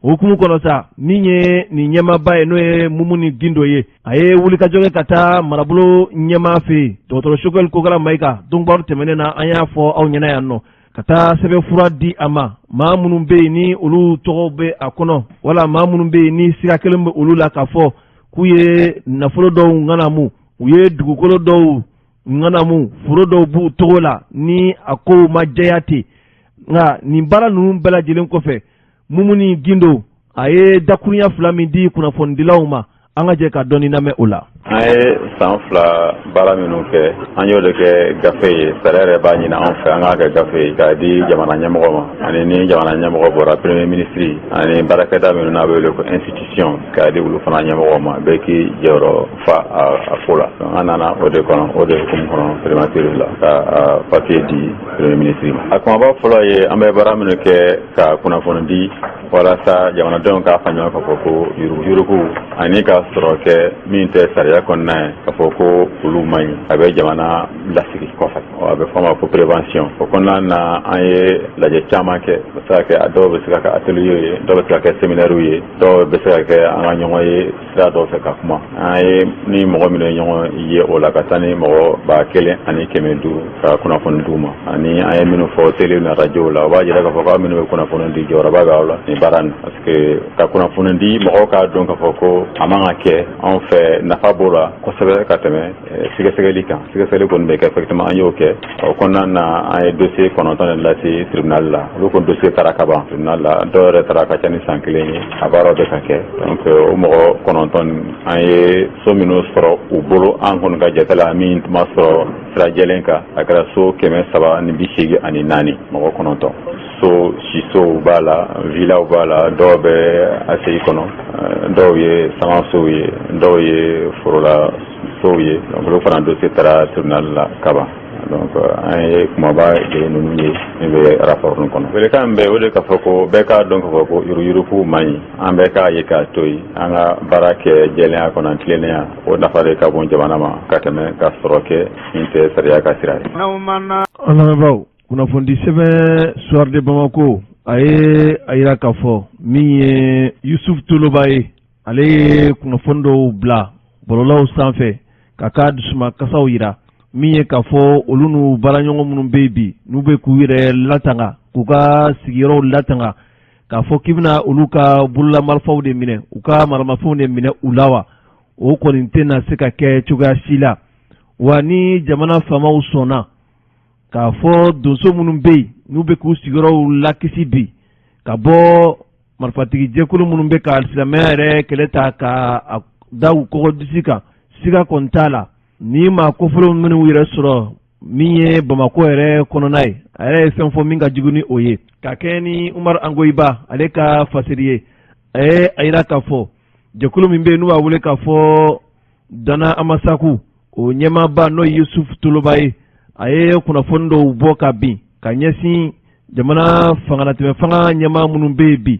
[SPEAKER 1] O hukumu kɔnɔ sa, min ye nin ɲɛmaaba ye, n'o ye Mumuni Gindo ye, a ye wulikajɔ kɛ ka taa marabolo ɲɛmaa fɛ yen, dɔgɔtɔrɔ Choguel Kokala Mayiga. Donkibaru tɛmɛnen na, an y'a fɔ aw ɲɛna yan nɔ, ka taa sɛbɛnfura di a ma, maa minnu bɛ yen ni olu tɔgɔ bɛ a kɔnɔ, wala maa minnu bɛ yen ni siga kelen bɛ olu la k'a fɔ k'u ye nafolo dɔw ŋanamu, u ye dugukolo dɔw ŋanamu, foro dɔw b'u tɔgɔ la, ni a kow ma jɛya ten. Nka nin baara ninnu bɛɛ lajɛlen kɔfɛ, Mumuni Gindo a ye dakurunya fila min di kunnafonidilaw ma, an ka jɛ ka dɔɔni lamɛn o la.
[SPEAKER 4] An ye san 2 baara minnu kɛ, an y'o de kɛ gafe ye. Sariya yɛrɛ b'a ɲini anw fɛ an k'a kɛ gafe ye k'a di jamana ɲɛmɔgɔ ma, ani ni jamana ɲɛmɔgɔ bɔra, premier ministre, ani baarakɛda minnu n'a bɛ wele ko institution, k'a di olu fana ɲɛmɔgɔ ma, bɛɛ k'i jɔyɔrɔ fa a ko la. An nana o de kɔnɔ, o de hukumu kɔnɔ, primature la, ka papier di premier ministre ma. A kumaba fɔlɔ ye, an bɛ baara minnu kɛ ka kunnafoni di walasa jamanadenw k'a faamuya k'a fɔ ko yuruguyurugu ani ka sɔrɔ kɛ min tɛ sariya kɔnɔna ye, k'a fɔ ko olu man ɲi, a bɛ jamana lasigi kɔfɛ, a bɛ fɔ a ma ko prévention. O kɔnɔna na, an ye lajɛ caman kɛ. A bɛ se ka kɛ, a dɔw bɛ se ka kɛ atelier ye, dɔw bɛ se ka kɛ séminaire ye, dɔw bɛ se ka kɛ an ka ɲɔgɔn ye sira dɔw fɛ ka kuma. An ye ni mɔgɔ minnu ye ɲɔgɔn ye o la, ka taa ni mɔgɔ 1500 ka kunnafoni d'u ma, ani an ye minnu fɔ télé ni radio la, o b'a jira k'a fɔ k'aw minnu bɛ kunnafoni di, jɔyɔrɔba bɛ aw la nin baara nin, parce que ka kunnafoni di mɔgɔw k'a dɔn k'a fɔ ko a man ka kɛ anw fɛ, nafa b'o la kosɛbɛ ka tɛmɛ sɛgɛsɛgɛli kan. Sɛgɛsɛgɛli kɔni bɛ kɛ, effectivement, an y'o kɛ. O kɔnɔna na, an ye dossier 9 de lase tribunal la. Olu ko dossier taara ka ban tribunal la, dɔw yɛrɛ taara ka ca ni san 1 ye, a baaraw bɛ ka kɛ. Donc o mɔgɔ 9, an ye so minnu sɔrɔ u bolo, an kɔni ka jate la, min ma sɔrɔ sira jɛlen kan, a kɛra so 384, mɔgɔ 9. So sisow b'a la, villaw b'a la, dɔw bɛ ACI kɔnɔ, dɔw ye sangasow ye, dɔw ye forola sow ye. Donc olu fana dossier taara tribunal la kaban. Donc an ye kumaba de ninnu ye min bɛ rapport ninnu kɔnɔ. Welekan bɛ o de k'a fɔ ko bɛɛ k'a dɔn k'a fɔ ko yuruguyurugu man ɲi. An bɛɛ k'a ye k'a to yen, an ka baara kɛ jɛlenya kɔnɔ, tilennenya, o nafa de ka bon jamana ma ka tɛmɛ ka sɔrɔ kɛ min tɛ sariya ka sira ye.
[SPEAKER 1] An lamɛnbaaw, kunnafonidi sɛbɛn Soir de Bamako, a ye a yira k'a fɔ min ye Yusuf Toloba ye, ale ye kunnafoni dɔw bila bɔlɔlɔw sanfɛ ka k'a dusumakasaw yira, min ye k'a fɔ olu n'u baaraɲɔgɔn minnu bɛ yen bi, n'u bɛ k'u yɛrɛ latanga, k'u ka sigiyɔrɔw latanga, k'a fɔ k'i bɛna olu ka bololamarifaw de minɛ, u ka maramafɛnw de minɛ u la wa, o kɔni tɛna se ka kɛ cogoya si la. Wa ni jamana faamaw sɔnna k'a fɔ donso minnu bɛ yen, n'u bɛ k'u sigiyɔrɔw lakisi bi ka bɔ marifatigi jɛkulu minnu bɛ ka silamɛya yɛrɛ kɛlɛ ta ka da u kɔgɔ disi kan, siga kɔni t'a la, ni maa kofɔlenw minnu yɛrɛ sɔrɔ min ye Bamakɔ yɛrɛ kɔnɔna ye, a yɛrɛ ye fɛn fɔ min ka jugu ni o ye. Ka kɛ ni Umaru Angoyiba ale ka fasiri ye, a ye a yira k'a fɔ jɛkulu min bɛ yen n'u b'a wele k'a fɔ Dana Amasaku, o ɲɛmaaba n'o ye Yusuf Toloba ye, a ye kunnafoni dɔw bɔ ka bin ka ɲɛsin jamana fangalatɛmɛ fanga ɲɛmaa minnu bɛ yen bi,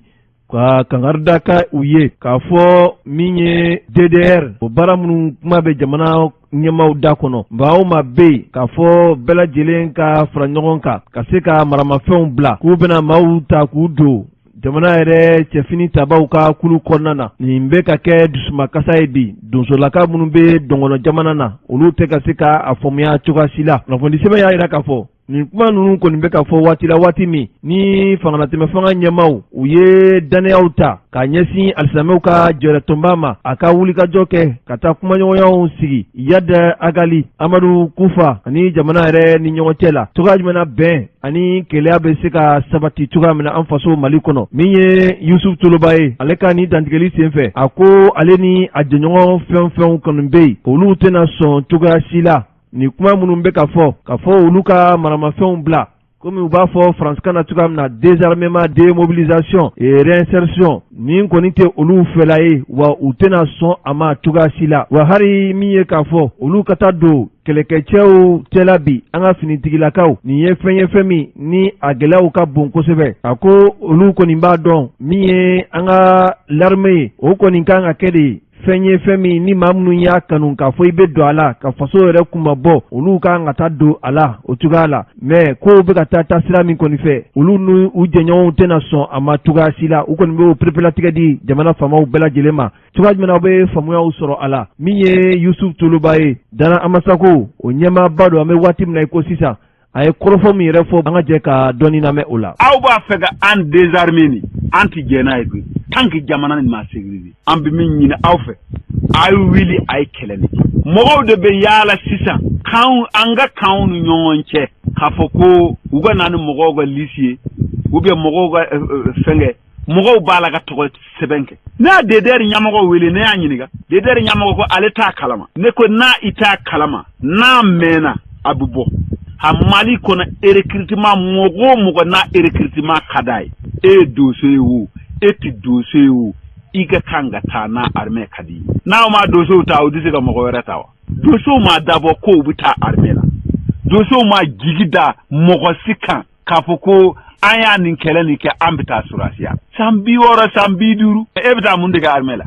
[SPEAKER 1] ka kangari da ka u ye k'a fɔ min ye DDR, o baara minnu kuma bɛ jamana ɲɛmaaw da kɔnɔ, maa o maa bɛ yen k'a fɔ bɛɛ lajɛlen ka fara ɲɔgɔn kan ka se ka maramafɛnw bila, k'u bɛna maaw ta k'u don jamana yɛrɛ cɛfini tabaw ka kulu kɔnɔna na. Nin bɛ ka kɛ dusumakasa ye bi, donsolaka minnu bɛ dɔngɔnɔ jamana na, olu tɛ ka se ka a faamuya cogoya si la. Kunnafoni sɛbɛn y'a jira k'a fɔ nin kuma ninnu kɔni bɛ ka fɔ waati la, waati min ni fangalatɛmɛ fanga ɲɛmaaw u ye dannayaw ta ka ɲɛsin alisilamɛw ka jɛrɛtɔnba ma, a ka wulikajɔ kɛ ka taa kumaɲɔgɔnyaw sigi Iyad Ag Ghali, Amadu Kufa ani jamana yɛrɛ ni ɲɔgɔn cɛ la, cogoya jumɛn na bɛn ani kelenya bɛ se ka sabati cogoya min na an faso Mali kɔnɔ. Min ye Yusuf Toloba ye, ale ka nin dantigɛli senfɛ, a ko ale ni a jɛɲɔgɔn fɛn fɛnw kɔni bɛ yen, olu tɛna sɔn cogoya si la nin kuma minnu bɛ ka fɔ, ka fɔ olu ka maramafɛnw bila, komi u b'a fɔ faransikan na cogoya min na, désarmement, démobilisation et réinsertion, nin kɔni tɛ olu fɛla ye, wa u tɛna sɔn a ma cogoya si la. Wa hali min ye k'a fɔ olu ka taa don kɛlɛkɛcɛw cɛla bi, an ka finitigilakaw, nin ye fɛn ye, fɛn min ni a gɛlɛyaw ka bon kosɛbɛ. A ko olu kɔni b'a dɔn min ye an ka l'armée ye, o kɔni kan ka kɛ de fɛn ye, fɛn min ni maa minnu y'a kanu k'a fɔ i bɛ don a la ka faso yɛrɛ kunmabɔ, olu kan ka taa don a la o cogoya la. Mais kow bɛ ka taa taasira min kɔni fɛ, olu ni u jɛɲɔgɔnw tɛna sɔn a ma cogoya si la. U kɔni b'o pereperelatigɛ di jamana faamaw bɛɛ lajɛlen ma, cogoya jumɛn na aw bɛ faamuyaw sɔrɔ a la. Min ye Yusuf Toloba ye, Dana Amasako o ɲɛmaaba don, an bɛ waati min na i ko sisan, a ye kɔrɔfɔ min yɛrɛ fɔ, an ka jɛ ka dɔɔni lamɛn o la.
[SPEAKER 8] Aw b'a fɛ ka an désarmer nin, an tɛ jɛn n'a ye koyi, tant que jamana nin ma sécuriser. An bɛ min ɲini aw fɛ, a ye wuli, a ye kɛlɛ nin. Mɔgɔw de bɛ yaala sisan kan an ka kanw ni ɲɔgɔn cɛ k'a fɔ ko u ka na ni mɔgɔw ka liste ye ou bien mɔgɔw ka fɛnkɛ, mɔgɔw b'a la ka tɔgɔ sɛbɛn kɛ. Ne y'a DDR ɲɛmɔgɔ wele, ne y'a ɲininka. DDR ɲɛmɔgɔ ko ale t'a kalama. Ne ko n'a i t'a kalama, n'a mɛnna a bɛ bɔ a Mali kɔnɔ recrutement. Mɔgɔ o mɔgɔ n'a recrutement ka d'a ye, e ye donso ye o, e tɛ donso ye o, i ka kan ka taa n'a armée ka di ye. N'aw ma donsow ta, u tɛ se ka mɔgɔ wɛrɛ ta wa? Donsow ma dabɔ ko u bɛ taa armée la. Donsow ma jigi da mɔgɔ si kan k'a fɔ ko an y'a nin kɛlɛ nin kɛ, an bɛ taa sɔrɔdasiya. San 60, san 50, e bɛ taa mun de kɛ armée la?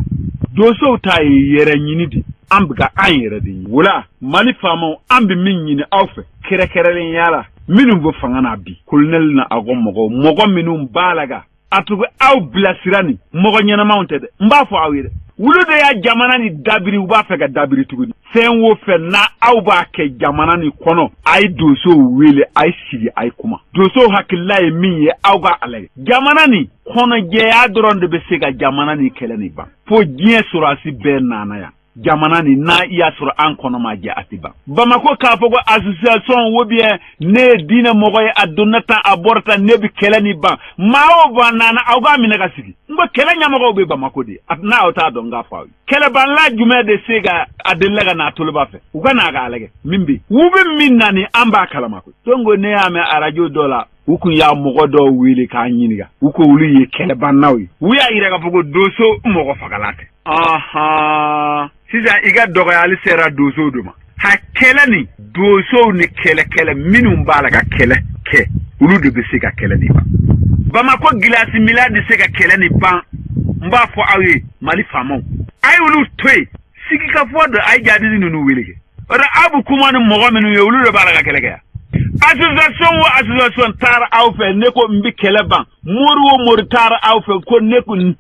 [SPEAKER 8] Donsow ta ye yɛrɛ ɲini de, an bɛ ka an yɛrɛ de ɲini. Wala Mali faamaw, an bɛ min ɲini aw fɛ, kɛrɛnkɛrɛnnenya la minnu bɛ fanga na bi, kolonɛli na aw ka mɔgɔw, mɔgɔ minnu b'a la ka a tugu aw bilasira, ni mɔgɔ ɲɛnamaw tɛ dɛ, n b'a fɔ aw ye dɛ, wulu de y'a jamana ni dabiri, u b'a fɛ ka dabiri tuguni. Fɛn o fɛn na aw b'a kɛ jamana nin kɔnɔ, a ye donsow wele, a ye sigi, a ye kuma. Donsow hakilila ye min ye, aw ka a lajɛ. Jamana nin kɔnɔjɛya dɔrɔn de bɛ se ka jamana nin kɛlɛ nin ban. Fo diɲɛ sɔrɔdasi bɛɛ nana yan jamana nin n'a i y'a sɔrɔ an kɔnɔ ma jɛ, a tɛ ban. Bamako k'a fɔ ko association ou bien ne ye diinɛ mɔgɔ ye, a donna tan, a bɔra tan, ne bɛ kɛlɛ nin ban. Maa o maa nana, aw k'a minɛ ka sigi. N ko kɛlɛ ɲɛmɔgɔw bɛ Bamako de, n'aw t'a dɔn, n k'a fɔ aw ye. Kɛlɛbanla jumɛn de se ka a delila ka n'a Toloba fɛ? U ka n'a k'a lajɛ min bɛ yen, u bɛ min na nin, an b'a kalama koyi. Donc ne y'a mɛn arajo dɔ la. U kun y'a mɔgɔ dɔw wele k'a ɲininka, u ko olu ye kɛlɛbannaw ye. U y'a yira k'a fɔ ko donso mɔgɔ fagala tɛ. Ɔhɔn, sisan i ka dɔgɔyali sera donsow de ma. Ha, kɛlɛ ni donsow ni kɛlɛkɛlɛ minnu b'a la ka kɛlɛ kɛ, olu de bɛ se ka kɛlɛ nin ban. Bamakɔ gilasi mila de se ka kɛlɛ nin ban. N b'a fɔ aw ye, Mali faamaw, a ye olu to yen. Sigikafɔ don, a ye jadisi ninnu wele kɛ. O la, aw bɛ kuma ni mɔgɔ minnu ye, olu de b'a la ka kɛlɛ kɛ yan. Association o association taara aw fɛ, ne ko n bɛ kɛlɛ ban. Mori o mori taara aw fɛ ko ne ko n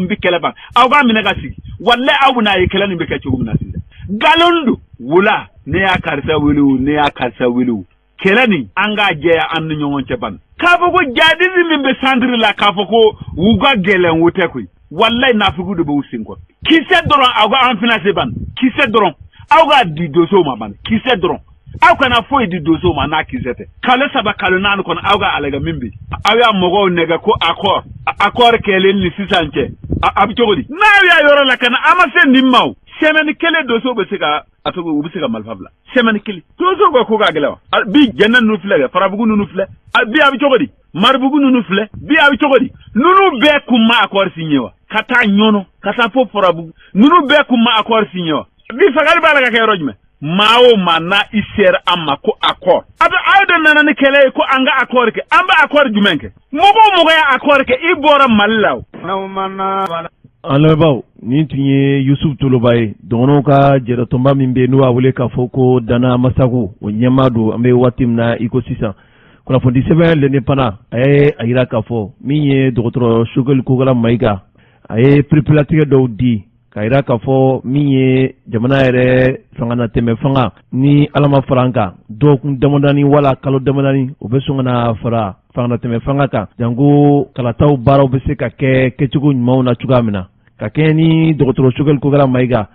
[SPEAKER 8] bɛ kɛlɛ ban, aw k'a minɛ ka sigi. Walayi, aw bɛna ye kɛlɛ nin bɛ kɛ cogo min na sisan. Nkalon don. Wula ne y'a karisa wele o, ne y'a karisa wele o, kɛlɛ nin, an k'a jɛya an ni ɲɔgɔn cɛ ban. K'a fɔ ko jadisi min bɛ centre la, k'a fɔ ko u ka gɛlɛn, o tɛ koyi. Walayi, nafigiw de b'u sen kɔrɔ. Kisɛ dɔrɔn, aw ka an finance ban. Kisɛ dɔrɔn, aw k'a di donsow ma ban. Kisɛ dɔrɔn, aw kana foyi di donsow ma n'a kisɛ tɛ. Kalo 3, kalo 4 kɔnɔ, aw ka alɛgɛ min bɛ aw y'a mɔgɔw nɛgɛ ko accord, accord kɛlen ni sisan cɛ, a bɛ cogo di? N'aw y'a yɔrɔ la ka na, an ma se nin ma o. Semaine kelen, donsow bɛ se ka a tɔgɔ, u bɛ se ka marifa bila semaine kelen. Donsow ka ko ka gɛlɛn wa? Bi Jɛnɛ ninnu filɛ kɛ, Farabugu ninnu filɛ bi, a bɛ cogo di? Maribugu ninnu filɛ bi, a bɛ cogo di? Ninnu bɛɛ kun ma accord signé wa? Ka taa Ɲɔnɔ, ka taa fo Farabugu, ninnu bɛɛ kun ma accord signé wa? Bi fagali b'a la ka kɛ yɔrɔ jumɛn? Maa o maa n'a i sera an ma ko accord, a bɛ aw de nana ni kɛlɛ ye ko an ka accord kɛ. An bɛ accord jumɛn kɛ? Mɔgɔ o mɔgɔ ye accord kɛ, i bɔra Mali la o.
[SPEAKER 1] An lamɛnbaaw, nin tun ye Yusuf Toloba ye, dɔgɔnɔw ka jɛrɛtɔnba min bɛ yen n'u b'a wele k'a fɔ ko Dana Masago, o ɲɛmaa don. An bɛ waati min na i ko sisan, kunnafoni sɛbɛn L'Indépendant a ye a yira k'a fɔ min ye dɔgɔtɔrɔ Choguel Kokala Mayiga, a ye pereperelatigɛ dɔw di k'a yira k'a fɔ min ye jamana yɛrɛ fanganatɛmɛ fanga ni Ala ma fara an kan, dɔgɔkun damadani wala kalo damadani, o bɛ sɔn ka na fara fanganatɛmɛ fanga kan, janko kalataw baaraw bɛ se ka kɛ kɛcogo ɲumanw na cogoya min na. Ka kɛɲɛ ni dɔgɔtɔrɔ Choguel Kokala Mayiga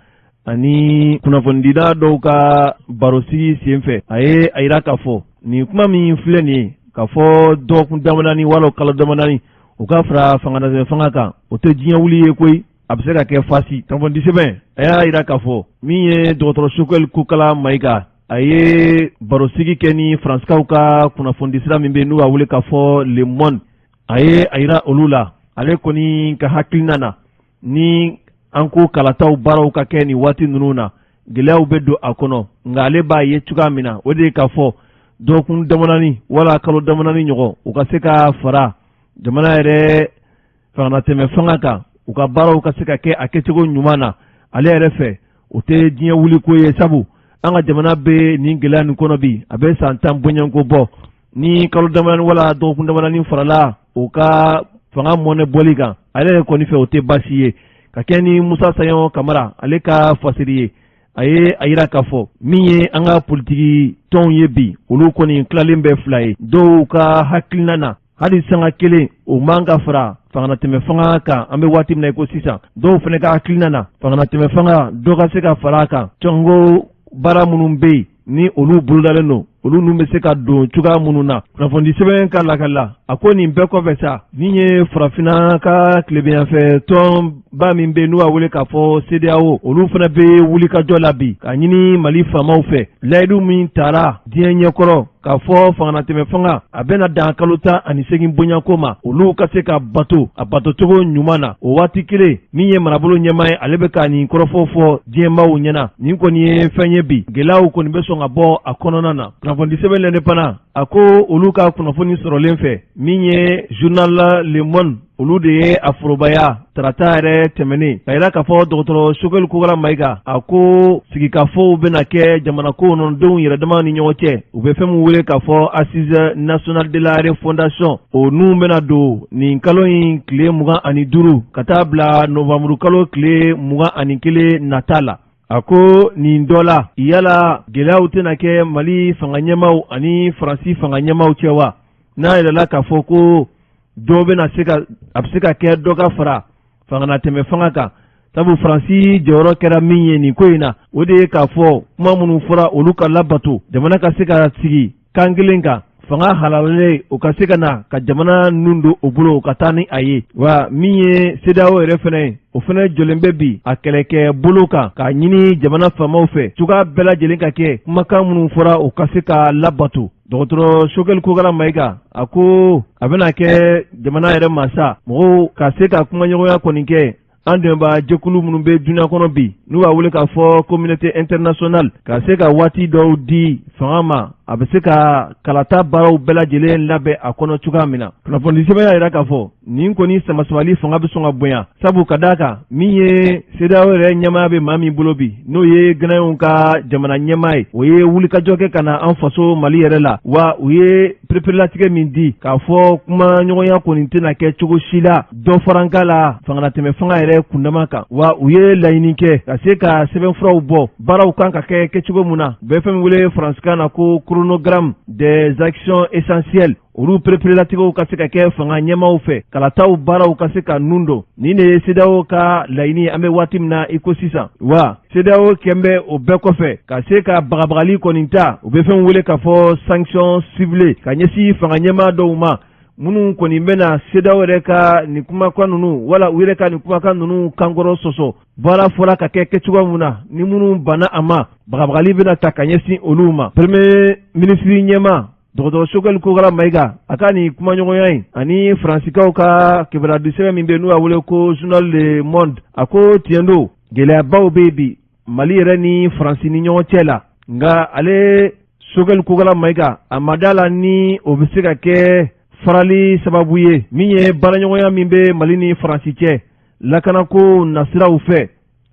[SPEAKER 1] ani kunnafonidila dɔw ka barosigi senfɛ, a ye a yira k'a fɔ nin kuma min filɛ nin ye, k'a fɔ dɔgɔkun damadani wala kalo damadani u ka fara fanganatɛmɛ fanga kan, o tɛ diɲɛ wuli ye koyi, a bɛ se ka kɛ fasi. Kunnafoni sɛbɛn a y'a yira k'a fɔ min ye dɔgɔtɔrɔ Choguel Kokala Mayiga, a ye barosigi kɛ ni Faransikaw ka kunnafonidisira min bɛ yen n'u b'a wele k'a fɔ Le Monde. A ye a yira olu la, ale kɔni ka hakilina na, ni an ko kalataw baaraw ka kɛ nin waati ninnu na, gɛlɛyaw bɛ don a kɔnɔ. Nka ale b'a ye cogoya min na, o de ye k'a fɔ dɔgɔkun damadani wala kalo damadani ɲɔgɔn, u ka se ka fara jamana yɛrɛ fangatɛmɛ fanga kan, u ka baaraw ka se ka kɛ a kɛcogo ɲuman na. Ale yɛrɛ fɛ, o tɛ diɲɛ wuliko ye, sabu an ka jamana bɛ nin gɛlɛya nin kɔnɔ bi, a bɛ san 10 bɔɲɔgɔnko bɔ. Ni kalo damadani wala dɔgɔkun damadani farala o ka fanga mɔnɛ bɔli kan, ale yɛrɛ kɔni fɛ, o tɛ baasi ye. Ka kɛ ni Musa Sayɔn Kamara ale ka fasiri ye, a ye a yira k'a fɔ min ye an ka politiki tɔnw ye bi, olu kɔni tilalen bɛ fila ye. Dɔw ka hakilina na, hali sanga kelen o man ka fara fanganatɛmɛ fanga kan an bɛ waati min na i ko sisan. Dɔw fana ka hakilina na, fanganatɛmɛ fanga dɔ ka se ka fara a kan, cɔngo baara minnu bɛ yen ni olu bolodalen don, olu ninnu bɛ se ka don cogoya minnu na. Kunnafoni sɛbɛn ka lakali la, a ko nin bɛɛ kɔfɛ sa, min ye farafinna ka tilebinyanfɛ tɔnba min bɛ yen n'u b'a wele k'a fɔ CEDEAO, olu fana bɛ wulikajɔ la bi k'a ɲini Mali faamaw fɛ, layidu min tara diɲɛ ɲɛkɔrɔ k'a fɔ fanganatɛmɛ fanga a bɛna dan kalo 18 bonyako ma, olu ka se ka bato a batocogo ɲuman na. O waati kelen, min ye marabolo ɲɛmaa ye, ale bɛ ka nin kɔrɔfɔ fɔ diɲɛmaaw ɲɛna. Nin kɔni ye fɛn ye bi, gɛlɛyaw kɔni bɛ sɔn ka bɔ a kɔnɔna na. Kunnafoni sɛbɛn L'Indépendant a ko olu ka kunnafoni sɔrɔlen fɛ, min ye journal Le Monde, olu de ye a forobaya tarata yɛrɛ tɛmɛnen, ka yira k'a fɔ dɔgɔtɔrɔ Choguel Kokala Mayiga a ko sigikafɔw bɛna kɛ jamana kɔnɔdenw yɛrɛdama ni ɲɔgɔn cɛ, u bɛ fɛn min wele k'a fɔ Assise nationale de la refondation, o nun bɛna don nin kalo in tile 25 ka taa bila novanburu kalo tile 21 nata la. A ko nin dɔ la, yala gɛlɛyaw tɛna kɛ Mali fanga ɲɛmaaw ani Faransi fanga ɲɛmaaw cɛ wa? N'a yɛrɛla k'a fɔ ko dɔ bɛna se ka, a bɛ se ka kɛ dɔ ka fara fanganatɛmɛ fanga kan, sabu Faransi jɔyɔrɔ kɛra min ye nin ko in na, o de ye k'a fɔ kuma minnu fɔra, olu ka labato, jamana ka se ka sigi kan kelen kan. Fanga halalalen o ka se ka na ka jamana nun don o bolo ka taa ni a ye. Wa min ye CEDEAO yɛrɛ fana ye, o fana jɔlen bɛ bi a kɛlɛkɛ bolo kan k'a ɲini jamana faamaw fɛ cogoya bɛɛ lajɛlen ka kɛ kumakan minnu fɔra, o ka se ka labato. Dɔgɔtɔrɔ Sogɛli Kokala Mayiga, a ko a bɛna kɛ jamana yɛrɛ masa mɔgɔw ka se ka kumaɲɔgɔnya kɔni kɛ. An dɛmɛbaa jɛkulu minnu bɛ dunya kɔnɔ bi, n'u b'a wele k'a fɔ communauté internationale, ka se ka waati dɔw di fanga ma, a bɛ se ka kalata baaraw bɛɛ lajɛlen labɛn a kɔnɔ cogoya min na. Kunnafoni sɛbɛn y'a jira k'a fɔ nin kɔni samasamali fanga bɛ sɔn ka bonya, sabu ka d'a kan min ye CEDEAO yɛrɛ ɲɛmaaya bɛ maa min bolo bi, n'o ye Guinéenw ka jamana ɲɛmaa ye, o ye wulikajɔ kɛ ka na an faso Mali yɛrɛ la. Wa u ye pereperelatigɛ min di k'a fɔ kumaɲɔgɔnya kɔni tɛna kɛ cogo si la dɔ faranka la fangalatɛmɛ fanga yɛrɛ kundama kan. Wa u ye laɲini kɛ ka se ka sɛbɛnfuraw bɔ baaraw kan ka kɛ kɛcogo mun na, u bɛ fɛn min wele faransikan na ko chronogramme des actions essentielles, olu pereperelatigɛw ka se ka kɛ fanga ɲɛmaaw fɛ, kalataw baaraw ka se ka nun don. Nin de ye CEDEAO ka laɲini an bɛ waati min na i ko sisan. Wa CEDEAO kɛn bɛ o bɛɛ kɔfɛ ka se ka bagabagali kɔni ta, u bɛ fɛn wele k'a fɔ sanction ciblée, ka ɲɛsin fanga ɲɛmaa dɔw ma minnu kɔni bɛna CEDEAO yɛrɛ ka nin kumakan ninnu wala u yɛrɛ ka nin kumakan ninnu kankɔrɔ sɔsɔ. Baara fɔra ka kɛ kɛcogoya mun na, ni minnu banna a ma, bagabagali bɛna ta ka ɲɛsin olu ma. Premier ministre ɲɛmaa dɔgɔtɔrɔ Sogɛli Kokala Mayiga, a ka nin kumaɲɔgɔnya in ani Faransikaw ka kibaruya sɛbɛn min bɛ yen n'u y'a wele ko journal Le Monde, a ko tiɲɛ don, gɛlɛyabaw bɛ yen bi Mali yɛrɛ ni Faransi ni ɲɔgɔn cɛ la. Nka ale Sogɛli Kokala Mayiga, a ma da la ni o bɛ se ka kɛ farali sababu ye min ye baaraɲɔgɔnya min bɛ Mali ni Faransi cɛ lakanako nasiraw fɛ,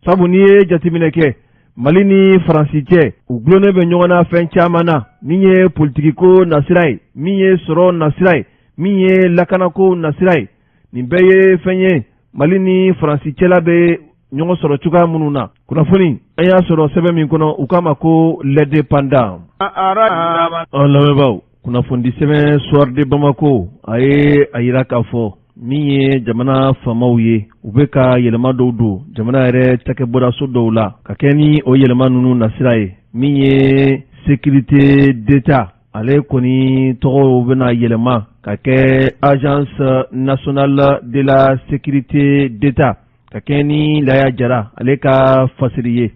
[SPEAKER 1] sabu n'i ye jateminɛ kɛ Mali ni Faransi cɛ, u dulonnen bɛ ɲɔgɔn na fɛn caman na, min ye politikiko nasira ye, min ye sɔrɔ nasira ye, min ye lakanako nasira ye. Nin bɛɛ ye fɛn ye Mali ni Faransi cɛla bɛ ɲɔgɔn sɔrɔ cogoya minnu na. Kunnafoni an y'a sɔrɔ sɛbɛn min kɔnɔ, u k'a ma ko L'Indépendant. An lamɛnbaaw, kunnafoni sɛbɛn Soir de Bamako, a ye a yira k'a fɔ min ye jamana faamaw ye, u bɛ ka yɛlɛma dɔw don jamana yɛrɛ cakɛbɔdaso dɔw la, ka kɛ ni o yɛlɛma ninnu nasira ye min ye sécurité d'État, ale kɔni tɔgɔw bɛna yɛlɛma ka kɛ Agence nationale de la sécurité d'État, ka kɛ ni Laya Jara ale ka fasiri ye.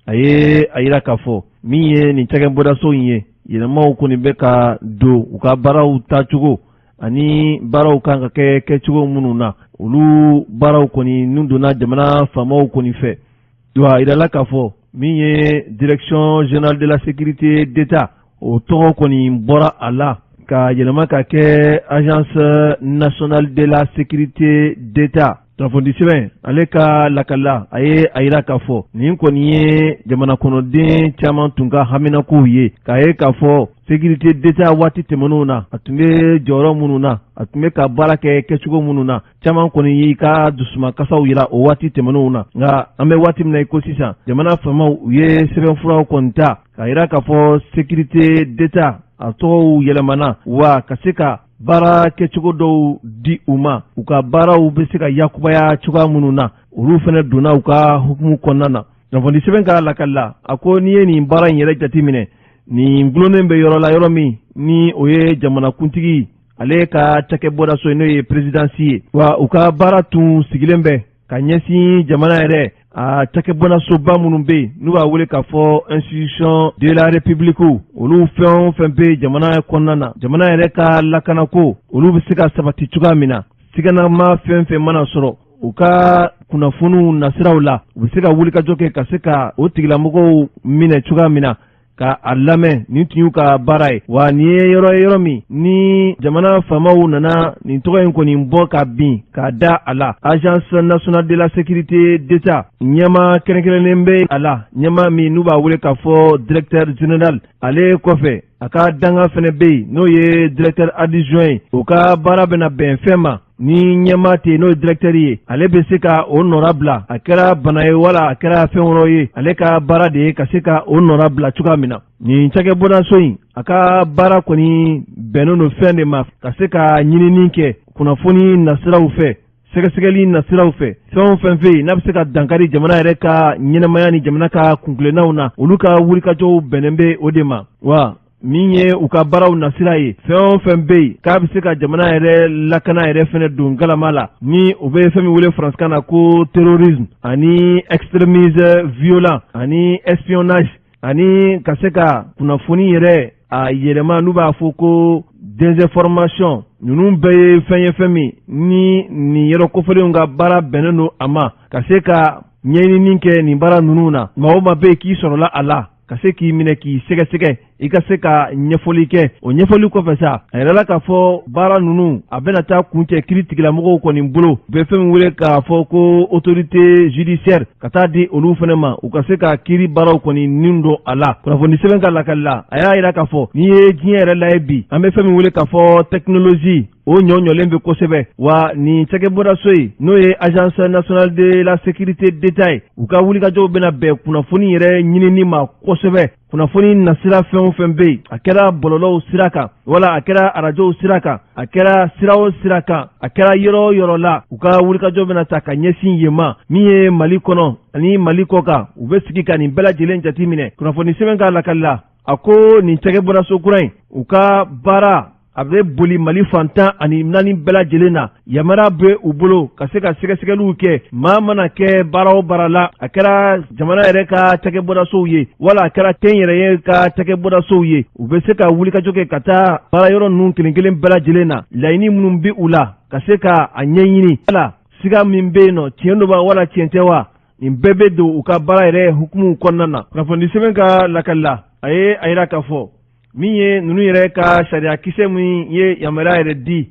[SPEAKER 1] A ye a yira k'a fɔ min ye nin cakɛbɔdaso in ye, yɛlɛmaw kɔni bɛ ka don u ka baaraw taacogo ani baaraw kan ka kɛ kɛcogo minnu na, olu baaraw kɔni nun donna jamana faamaw kɔni fɛ. Wa a yirala k'a fɔ min ye Direction générale de la sécurité d'État, o tɔgɔ kɔni bɔra a la ka yɛlɛma ka kɛ Agence nationale de la sécurité d'État. Kunnafoni sɛbɛn ale ka lakala, a ye a yira k'a fɔ nin kɔni ye jamana kɔnɔden caman tun ka haminakow ye, k'a ye k'a fɔ sécurité d'État waati tɛmɛnenw na, a tun bɛ jɔyɔrɔ minnu na, a tun bɛ ka baara kɛ kɛcogo minnu na, caman kɔni y'i ka dusumakasaw yira o waati tɛmɛnenw na. Nka an bɛ waati min na i ko sisan, jamana faamaw u ye sɛbɛnfuraw kɔni ta k'a yira k'a fɔ sécurité d'État a tɔgɔw yɛlɛmana, wa ka se ka baara kɛcogo dɔw di u ma, u ka baaraw bɛ se ka yakubaya cogoya minnu na, olu fana donna u ka hukumu kɔnɔna na. Kunnafoni sɛbɛn ka lakali la, a ko n'i ye nin baara in yɛrɛ jateminɛ, nin gulonnen bɛ yɔrɔ la, yɔrɔ min ni o ye jamanakuntigi ale ka cakɛbɔdaso ye, n'o ye présidence ye. Wa u ka baara tun sigilen bɛ ka ɲɛsin jamana yɛrɛ a cakɛbɔdasoba minnu bɛ yen n'u b'a wele k'a fɔ institution de la République, olu fɛn o fɛn bɛ jamana kɔnɔna na, jamana yɛrɛ ka lakanako olu bɛ se ka sabati cogoya min na, siganama fɛn fɛn mana sɔrɔ u ka kunnafoniw nasiraw la, u bɛ se ka wulikajɔ kɛ ka se ka o tigilamɔgɔw minɛ cogoya min na, ka a lamɛn. Nin tun y'u ka baara ye. Wa nin ye yɔrɔ ye, yɔrɔ min ni jamana faamaw nana nin tɔgɔ in kɔni bɔ ka bin k'a da a la, Agence nationale de la sécurité d'État, ɲɛmaa kɛrɛnkɛrɛnnen bɛ a la, ɲɛmaa min n'u b'a wele k'a fɔ directeur général. Ale kɔfɛ, a ka danga fɛnɛ bɛ yen, n'o ye directeur adjoint ye. O ka baara bɛna bɛn fɛn ma ni ɲɛmaa tɛ yen, n'o ye directeur ye, ale bɛ se ka o nɔra bila, a kɛra bana ye wala a kɛra fɛn wɛrɛ ye, ale ka baara de ye ka se ka o nɔra bila cogoya min na. Nin cakɛbɔdaso in, a ka baara kɔni bɛnnen don fɛn de ma, ka se ka ɲinini kɛ kunnafoni nasiraw fɛ, sɛgɛsɛgɛli nasiraw fɛ, fɛn o fɛn fɛ yen n'a bɛ se ka dankari jamana yɛrɛ ka ɲɛnamaya ni jamana ka kuntilennaw na, olu ka wulikajɔw bɛnnen bɛ o de ma. Wa Min ye u ka baaraw nasira ye, fɛn o fɛn bɛ yen k'a bɛ se ka jamana yɛrɛ lakana yɛrɛ fɛnɛ don galama la, ni u bɛ fɛn min wele faransikan na ko terrorisme ani extrémisme violent ani espionnage, ani ka se ka kunnafoni yɛrɛ a yɛlɛma, n'u b'a fɔ ko désinformation, ninnu bɛɛ ye fɛn ye, fɛn min ni nin yɔrɔ kofɔlenw ka baara bɛnnen don a ma, ka se ka ɲɛɲinini kɛ nin baara ninnu na. Maa o maa bɛ yen k'i sɔrɔla a la, ka se k'i minɛ k'i sɛgɛsɛgɛ, i ka se ka ɲɛfɔli kɛ. O ɲɛfɔli kɔfɛ sa, a yirala k'a fɔ baara ninnu a bɛna taa kuncɛ kiri tigilamɔgɔw kɔni bolo, u bɛ fɛn min wele k'a fɔ ko autorité judiciaire, ka taa di olu fana ma, u ka se ka kiri baaraw kɔni nin don a la. Kunnafoni sɛbɛn ka lakali la, a y'a yira k'a fɔ n'i ye diɲɛ yɛrɛ lajɛ bi, an bɛ fɛn min wele k'a fɔ technologie, o ɲɔ ɲɔlen bɛ kosɛbɛ. Wa nin cakɛbɔdaso ye, n'o ye Agence nationale de la sécurité d'État ye, u ka wulikajɔw bɛna bɛn kunnafoni yɛrɛ ɲinini ma kosɛbɛ. Kunnafoni nasira fɛn o fɛn bɛ yen, a kɛra bɔlɔlɔw sira kan, wala a kɛra arajow sira kan, a kɛra sira o sira kan, a kɛra yɔrɔ o yɔrɔ la, u ka wulikajɔ bɛna ta ka ɲɛsin yen ma. Min ye Mali kɔnɔ ani Mali kɔ kan, u bɛ sigi ka nin bɛɛ lajɛlen jateminɛ. Kunnafoni sɛbɛn ka lakali la, a ko nin cakɛbɔdaso kura in, u ka baara a bɛ boli Mali fan 14 bɛɛ lajɛlen na. Yamaruya bɛ u bolo ka se ka sɛgɛsɛgɛliw kɛ. Maa mana kɛ baara o baara la, a kɛra jamana yɛrɛ ka cakɛbɔdasow ye, wala a kɛra kɛnyɛrɛye ka cakɛbɔdasow ye, u bɛ se ka wulikajɔ kɛ ka taa baara yɔrɔ ninnu kelen kelen bɛɛ lajɛlen na. Laɲini minnu bɛ u la, ka se ka a ɲɛɲini, wala siga min bɛ yen nɔ, tiɲɛ don wa wala tiɲɛ tɛ wa, nin bɛɛ bɛ don u ka baara yɛrɛ hukumu kɔnɔna na. Kunnafoni sɛbɛn ka lakali la, a ye a yira k'a fɔ min ye ninnu yɛrɛ ka sariyakisɛ min ye yamaruya yɛrɛ di,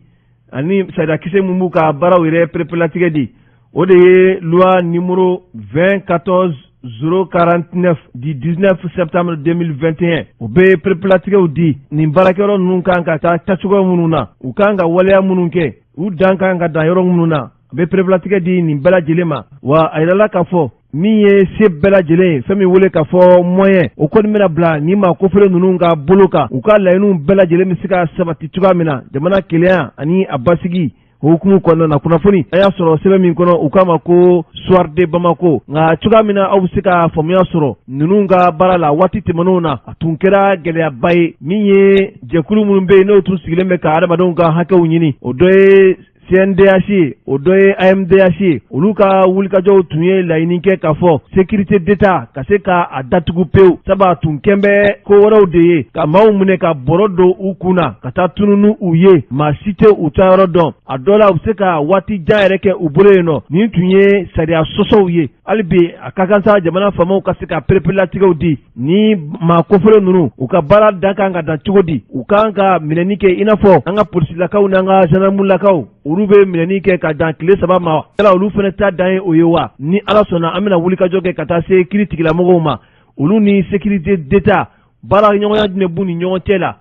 [SPEAKER 1] ani sariyakisɛ min b'u ka baaraw yɛrɛ perepelatigɛ di, o de ye loi numéro 20 14 049 du 19 septembre 2021. O bɛ perepelatigɛw di nin baarakɛyɔrɔ ninnu kan ka taa taacogo minnu na, u kan ka waleya minnu kɛ, u dan kan ka dan yɔrɔ minnu na. A bɛ perepelatigɛ di nin bɛɛ lajɛlen ma. Wa a yirala k'a fɔ min ye se bɛɛ lajɛlen ye, fɛn min wele k'a fɔ moyen, o kɔni bɛna bila nin maa kofɔlen ninnu ka bolo kan, u ka laɲiniw bɛɛ lajɛlen bɛ se ka sabati cogoya min na, jamana kelenya ani a basigi hukumu kɔnɔna na. Kunnafoni a y'a sɔrɔ sɛbɛn min kɔnɔ, u k'a ma ko Soir de Bamako. Nka cogoya min na aw bɛ se ka faamuya sɔrɔ ninnu ka baara la, waati tɛmɛnenw na, a tun kɛra gɛlɛyaba ye. Min ye jɛkulu minnu bɛ yen, n'o tun sigilen bɛ ka adamadenw ka hakɛw ɲini, o dɔ ye CNDH ye, o dɔ ye AMDH ye, olu ka wulikajɔw tun ye laɲini kɛ k'a fɔ sécurité d'État ka se ka a datugu pewu, sabu a tun kɛn bɛ ko wɛrɛw de ye, ka maaw minɛ ka bɔrɔ don u kun na ka taa tunun ni u ye, maa si tɛ u taayɔrɔ dɔn. A dɔ la, u bɛ se ka waati jan yɛrɛ kɛ u bolo yen nɔ. Nin tun ye sariya sɔsɔw ye. Hali bi a ka kan sa jamana faamaw ka se ka perepelatigɛw di ni maa kofɔlen ninnu, u ka baara dan kan ka dan cogo di, u kan ka minɛni kɛ i n'a fɔ an ka polisilakaw n'an ka gendarmelakaw, olu bɛ minɛni kɛ ka dan tile 3 ma, yala olu fana ta dan ye o ye wa? Ni Ala sɔnna, an bɛna wulikajɔ kɛ ka taa se kiri tigilamɔgɔw ma. Olu ni sécurité d'État, baara ɲɔgɔnya jumɛn b'u ni ɲɔgɔn cɛ la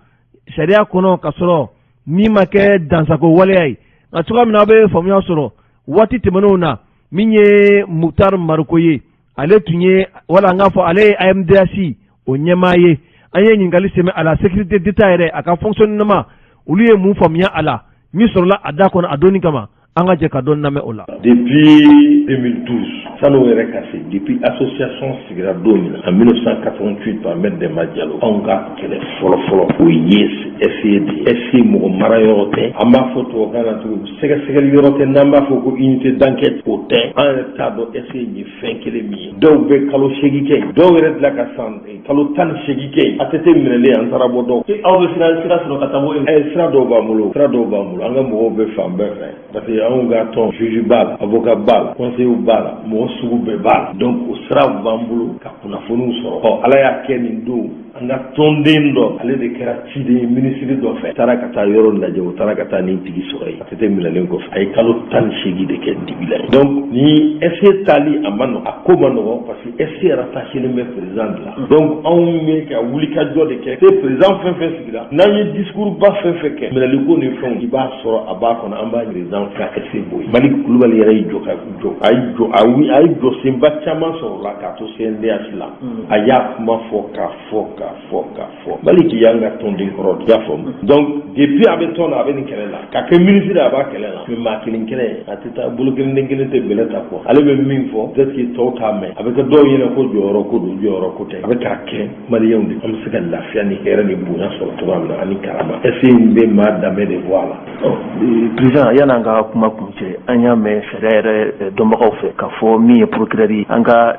[SPEAKER 1] sariya kɔnɔ, ka sɔrɔ min ma kɛ dansago waleya ye? Nka cogoya min na aw bɛ faamuya sɔrɔ, waati tɛmɛnenw na, min ye Mukutari Mariko ye, ale tun ye, wala an k'a fɔ ale ye AMDH o ɲɛmaa ye, an ye ɲininkali sɛmɛ a la, sécurité d'État yɛrɛ a ka fonctionnement, olu ye mun faamuya a la, min sɔrɔla a da kɔnɔ a donni kama, an ka jɛ ka dɔɔni lamɛn o la.
[SPEAKER 10] Depuis 2012, san'o yɛrɛ ka se, depuis association sigira don min na en 1988 par Maître Demba Diallo, anw ka kɛlɛ fɔlɔ-fɔlɔ o ye SE de ye. SE mɔgɔ mara yɔrɔ tɛ, an b'a fɔ tubabukan na cogo sɛgɛsɛgɛli yɔrɔ tɛ, n'an b'a fɔ ko unité d'enquête, o tɛ. An yɛrɛ t'a dɔn SE ye fɛn kelen min ye. Dɔw bɛ kalo 8 kɛ yen, dɔw yɛrɛ bila ka san kalo 18 kɛ yen. ATT minɛlen, an taara bɔ dɔw.
[SPEAKER 7] Aw bɛ sira sɔrɔ ka taa bɔ yen?
[SPEAKER 10] Sira dɔw b'an bolo, sira dɔw b'an bolo. An ka mɔgɔw bɛ fan bɛɛ fɛ, parce que anw ka tɔn, juge b'a la, avocat b'a la, conseiller b'a la, mɔgɔ sugu bɛɛ b'a la. Donc o siraw b'an bolo ka kunnafoniw sɔrɔ. Ɔ, Ala y'a kɛ, nin don, an ka tɔnden dɔ, ale de kɛra ciden ye minisiri dɔ fɛ, taara ka taa yɔrɔ lajɛ. O taara ka taa nin tigi sɔrɔ yen. ATT minɛlen kɔfɛ, a ye kalo 18 de kɛ dibi la yen. Donc ni SE taali, a ma nɔgɔ, a ko ma nɔgɔ, parce que SE rattaché bɛ président de la. Donc anw bɛ ka wulikajɔ de kɛ. Se président fɛn fɛn sigira, n'an ye discours ba fɛn fɛn kɛ, minɛliko ni fɛnw, i b'a sɔrɔ a b'a kɔnɔ. An b'a président ka SE bɔ yen. Mali Kulubali yɛrɛ y'i jɔ ka jɔ, a y'i jɔ, a ye jɔsenba caman sɔrɔ la k'a to CNDH la. A y'a kuma fɔ k'a fɔ k'a fɔ k'a fɔ. Maliki y'an ka tɔnden kɔrɔ de, i y'a faamu. Donc depuis a bɛ tɔn na, a bɛ nin kɛlɛ la. Ka kɛ ministre, a b'a kɛlɛ la. Mais maa kelen kɛlɛ, a tɛ taa bolo kelen, den kelen tɛ bɛlɛ ta quoi. Ale bɛ min fɔ, peut-être que tɔw t'a mɛn. A bɛ kɛ dɔw ɲɛna ko jɔyɔrɔ ko don, jɔyɔrɔ ko tɛ. A bɛ k'a kɛ maliyɛnw de. An bɛ se ka lafiya ni hɛrɛ ni bonya sɔrɔ cogoya min na ani karama. SE in bɛ maa danbe de bɔ a la.
[SPEAKER 7] Président, yan'an ka kuma kuncɛ, an y'a mɛn sariya yɛrɛ dɔnbagaw fɛ k'a fɔ min ye procureur ye, an ka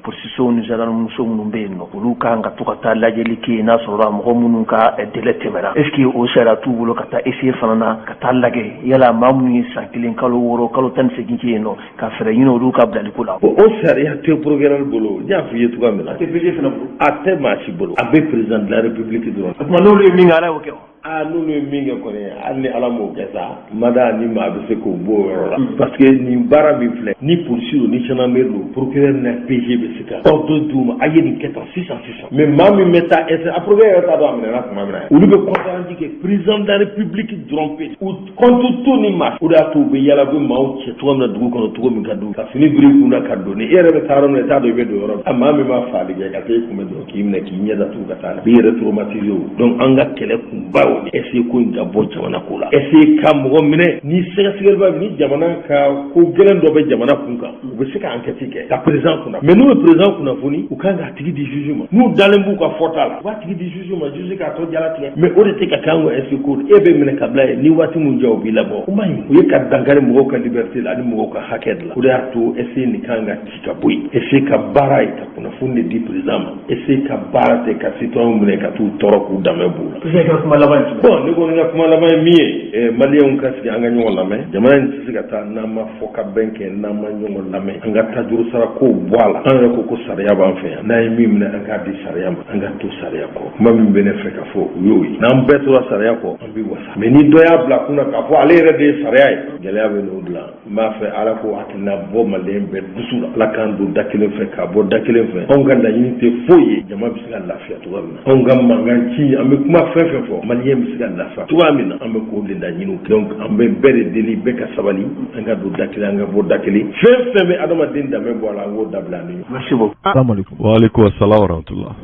[SPEAKER 7] polisisow ni gendarmeso minnu bɛ yen nɔ, olu kan ka to ka taa lajɛli kɛ yen n'a sɔrɔla mɔgɔ minnu ka délai tɛmɛra. Est ce que o sariya t'u bolo ka taa essayer fana na ka taa lajɛ yala maa minnu ye san 1, kalo 6, kalo 18 kɛ yen nɔ, ka fɛɛrɛ ɲini olu ka bilaliko la?
[SPEAKER 10] O sariya tɛ procureur bolo. N y'a f'i ye cogoya min na.
[SPEAKER 7] A tɛ PG fana bolo.
[SPEAKER 10] A tɛ maa si bolo. A bɛ président de la république dɔrɔn.
[SPEAKER 7] O tuma n'olu ye min kɛ, Ala y'o kɛ wa?
[SPEAKER 10] Aa, n'olu ye min kɛ kɔni, hali ni Ala m'o kɛ sa, mada ni maa bɛ se k'o bɔ o yɔrɔ la. Parce que nin baara min filɛ, ni polisi don, ni gendarmerie don, procureur ni PG bɛ se ka ordre d'u ma: a ye nin kɛ tan sisan sisan. Mais maa min bɛ taa essayer, a procureur yɛrɛ t'a dɔn a minɛna tuma min na. Olu bɛ compte rendu kɛ président de la république dɔrɔn pe. U compte t'u ni maa. O de y'a to u bɛ yala, u bɛ maaw cɛ cogo min na dugu kɔnɔ, cogo min ka d'u ka fini biri i kun na ka don. Ni e yɛrɛ bɛ taa yɔrɔ min na, i t'a dɔn i bɛ don yɔrɔ min. A maa min b'a faali kɛ ka taa e kunbɛn dɔrɔn, k'i minɛ, k'i ɲɛ datugu ka taa, a b'i yɛrɛ traumatiser o. Donc an ka kɛlɛ kunba o de SE ko in ka bɔ jamana ko la. SE ka mɔgɔ minɛ ni sɛgɛsɛgɛliba, ni jamana ka ko gɛlɛn dɔ bɛ jamana kun kan, u bɛ se ka enquête kɛ ka président kunna. Mais n'u ye président kunnafoni, u kan k'a tigi di juge ma. N'u dalen b'u ka fɔta la, u b'a tigi di juge ma, juge k'a tɔ jalatigɛ. Mais o de tɛ ka kɛ an ka SE ko. E bɛ minɛ ka bila yen, ni waati mun jɛ, u b'i labɔ. O man ɲi. U ye ka dankari mɔgɔw ka liberté la ani mɔgɔw ka hakɛ de la. O de y'a to SE nin kan ka ci ka bɔ yen. SE ka baara ye ka kunnafoni de di président ma. SE ka baara tɛ ka citoyen minɛ ka t'u tɔɔrɔ k'u danbe b'u la.
[SPEAKER 7] Président, ka kuma laban ye jumɛn?
[SPEAKER 10] Bon, ne kɔni ka kuma laban ye min ye, maliyɛnw ka sigi, an ka ɲɔgɔn lamɛn. Jamana in tɛ se ka taa n'an ma fɔ ka bɛn kɛ, n'an ma ɲɔgɔn lamɛn. An ka tajuru sara kow bɔ a la. An yɛrɛ ko ko sariya b'an fɛ yan. N'an ye min minɛ, an k'a di sariya ma, an ka to sariya kɔ. Kuma min bɛ ne fɛ ka fɔ, o y'o ye. N'an bɛɛ tora sariya kɔ, an bɛ wasa. Mais ni dɔ y'a bila kunna k'a fɔ ale yɛrɛ de ye sariya ye, gɛlɛya bɛ n'o dilan. N b'a fɛ Ala k'o hakilina bɔ maliyɛn bɛɛ dusu la. Ala k'an don da kelen fɛ k'a bɔ da kelen fɛ. Anw ka laɲini tɛ foyi ye, jama bɛ se ka lafiya cogoya min na. Anw ka mankan ci, an bɛ kuma fɛn fɛn fɔ, maliyɛn bɛ se ka lafiya cogoya min na, an bɛ k'o de laɲiniw kɛ. Donc an bɛ bɛɛ de deli, bɛɛ ka sabali, an ka don da kelen, an ka bɔ da kelen. Fɛn fɛn bɛ adamaden danbe bɔ a la, an k'o dabila ni.
[SPEAKER 7] Merci beaucoup.
[SPEAKER 1] Salamu aleykum.
[SPEAKER 4] Wa aleykum salam wa rahmatullah.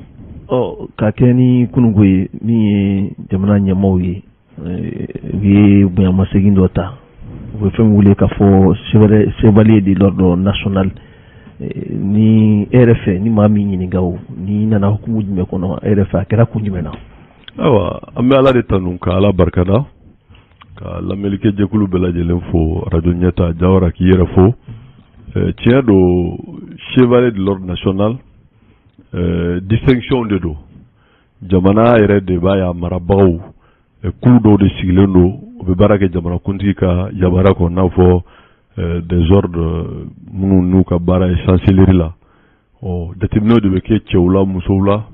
[SPEAKER 1] Ɔ, ka kɛ ni kununko ye, min ye jamana ɲɛmaaw ye, u ye bonyamasegin dɔ ta, u bɛ fɛn min wele k'a fɔ chevalier de l'ordre national. Ni e yɛrɛ fɛ, ni maa min ɲininka o, ni nana hukumu jumɛn kɔnɔ, e yɛrɛ fɛ, a kɛra kun jumɛn na?
[SPEAKER 4] Ayiwa, an bɛ Ala de tanu ka Ala barikada, ka lamɛnnikɛ jɛkulu bɛɛ lajɛlen fo, radio ɲɛta Jawara, k'i yɛrɛ fo. Tiɲɛ don, chevalier de l'ordre national, distinction de don. Jamana yɛrɛ de b'a y'a marabagaw kulu dɔw de sigilen don, u bɛ baara kɛ jamanakuntigi ka yamaruya kɔnɔ, n'a fɔ des ordres minnu n'u ka baara ye chancellerie la. Ɔ, jateminɛw de bɛ kɛ cɛw la, musow la,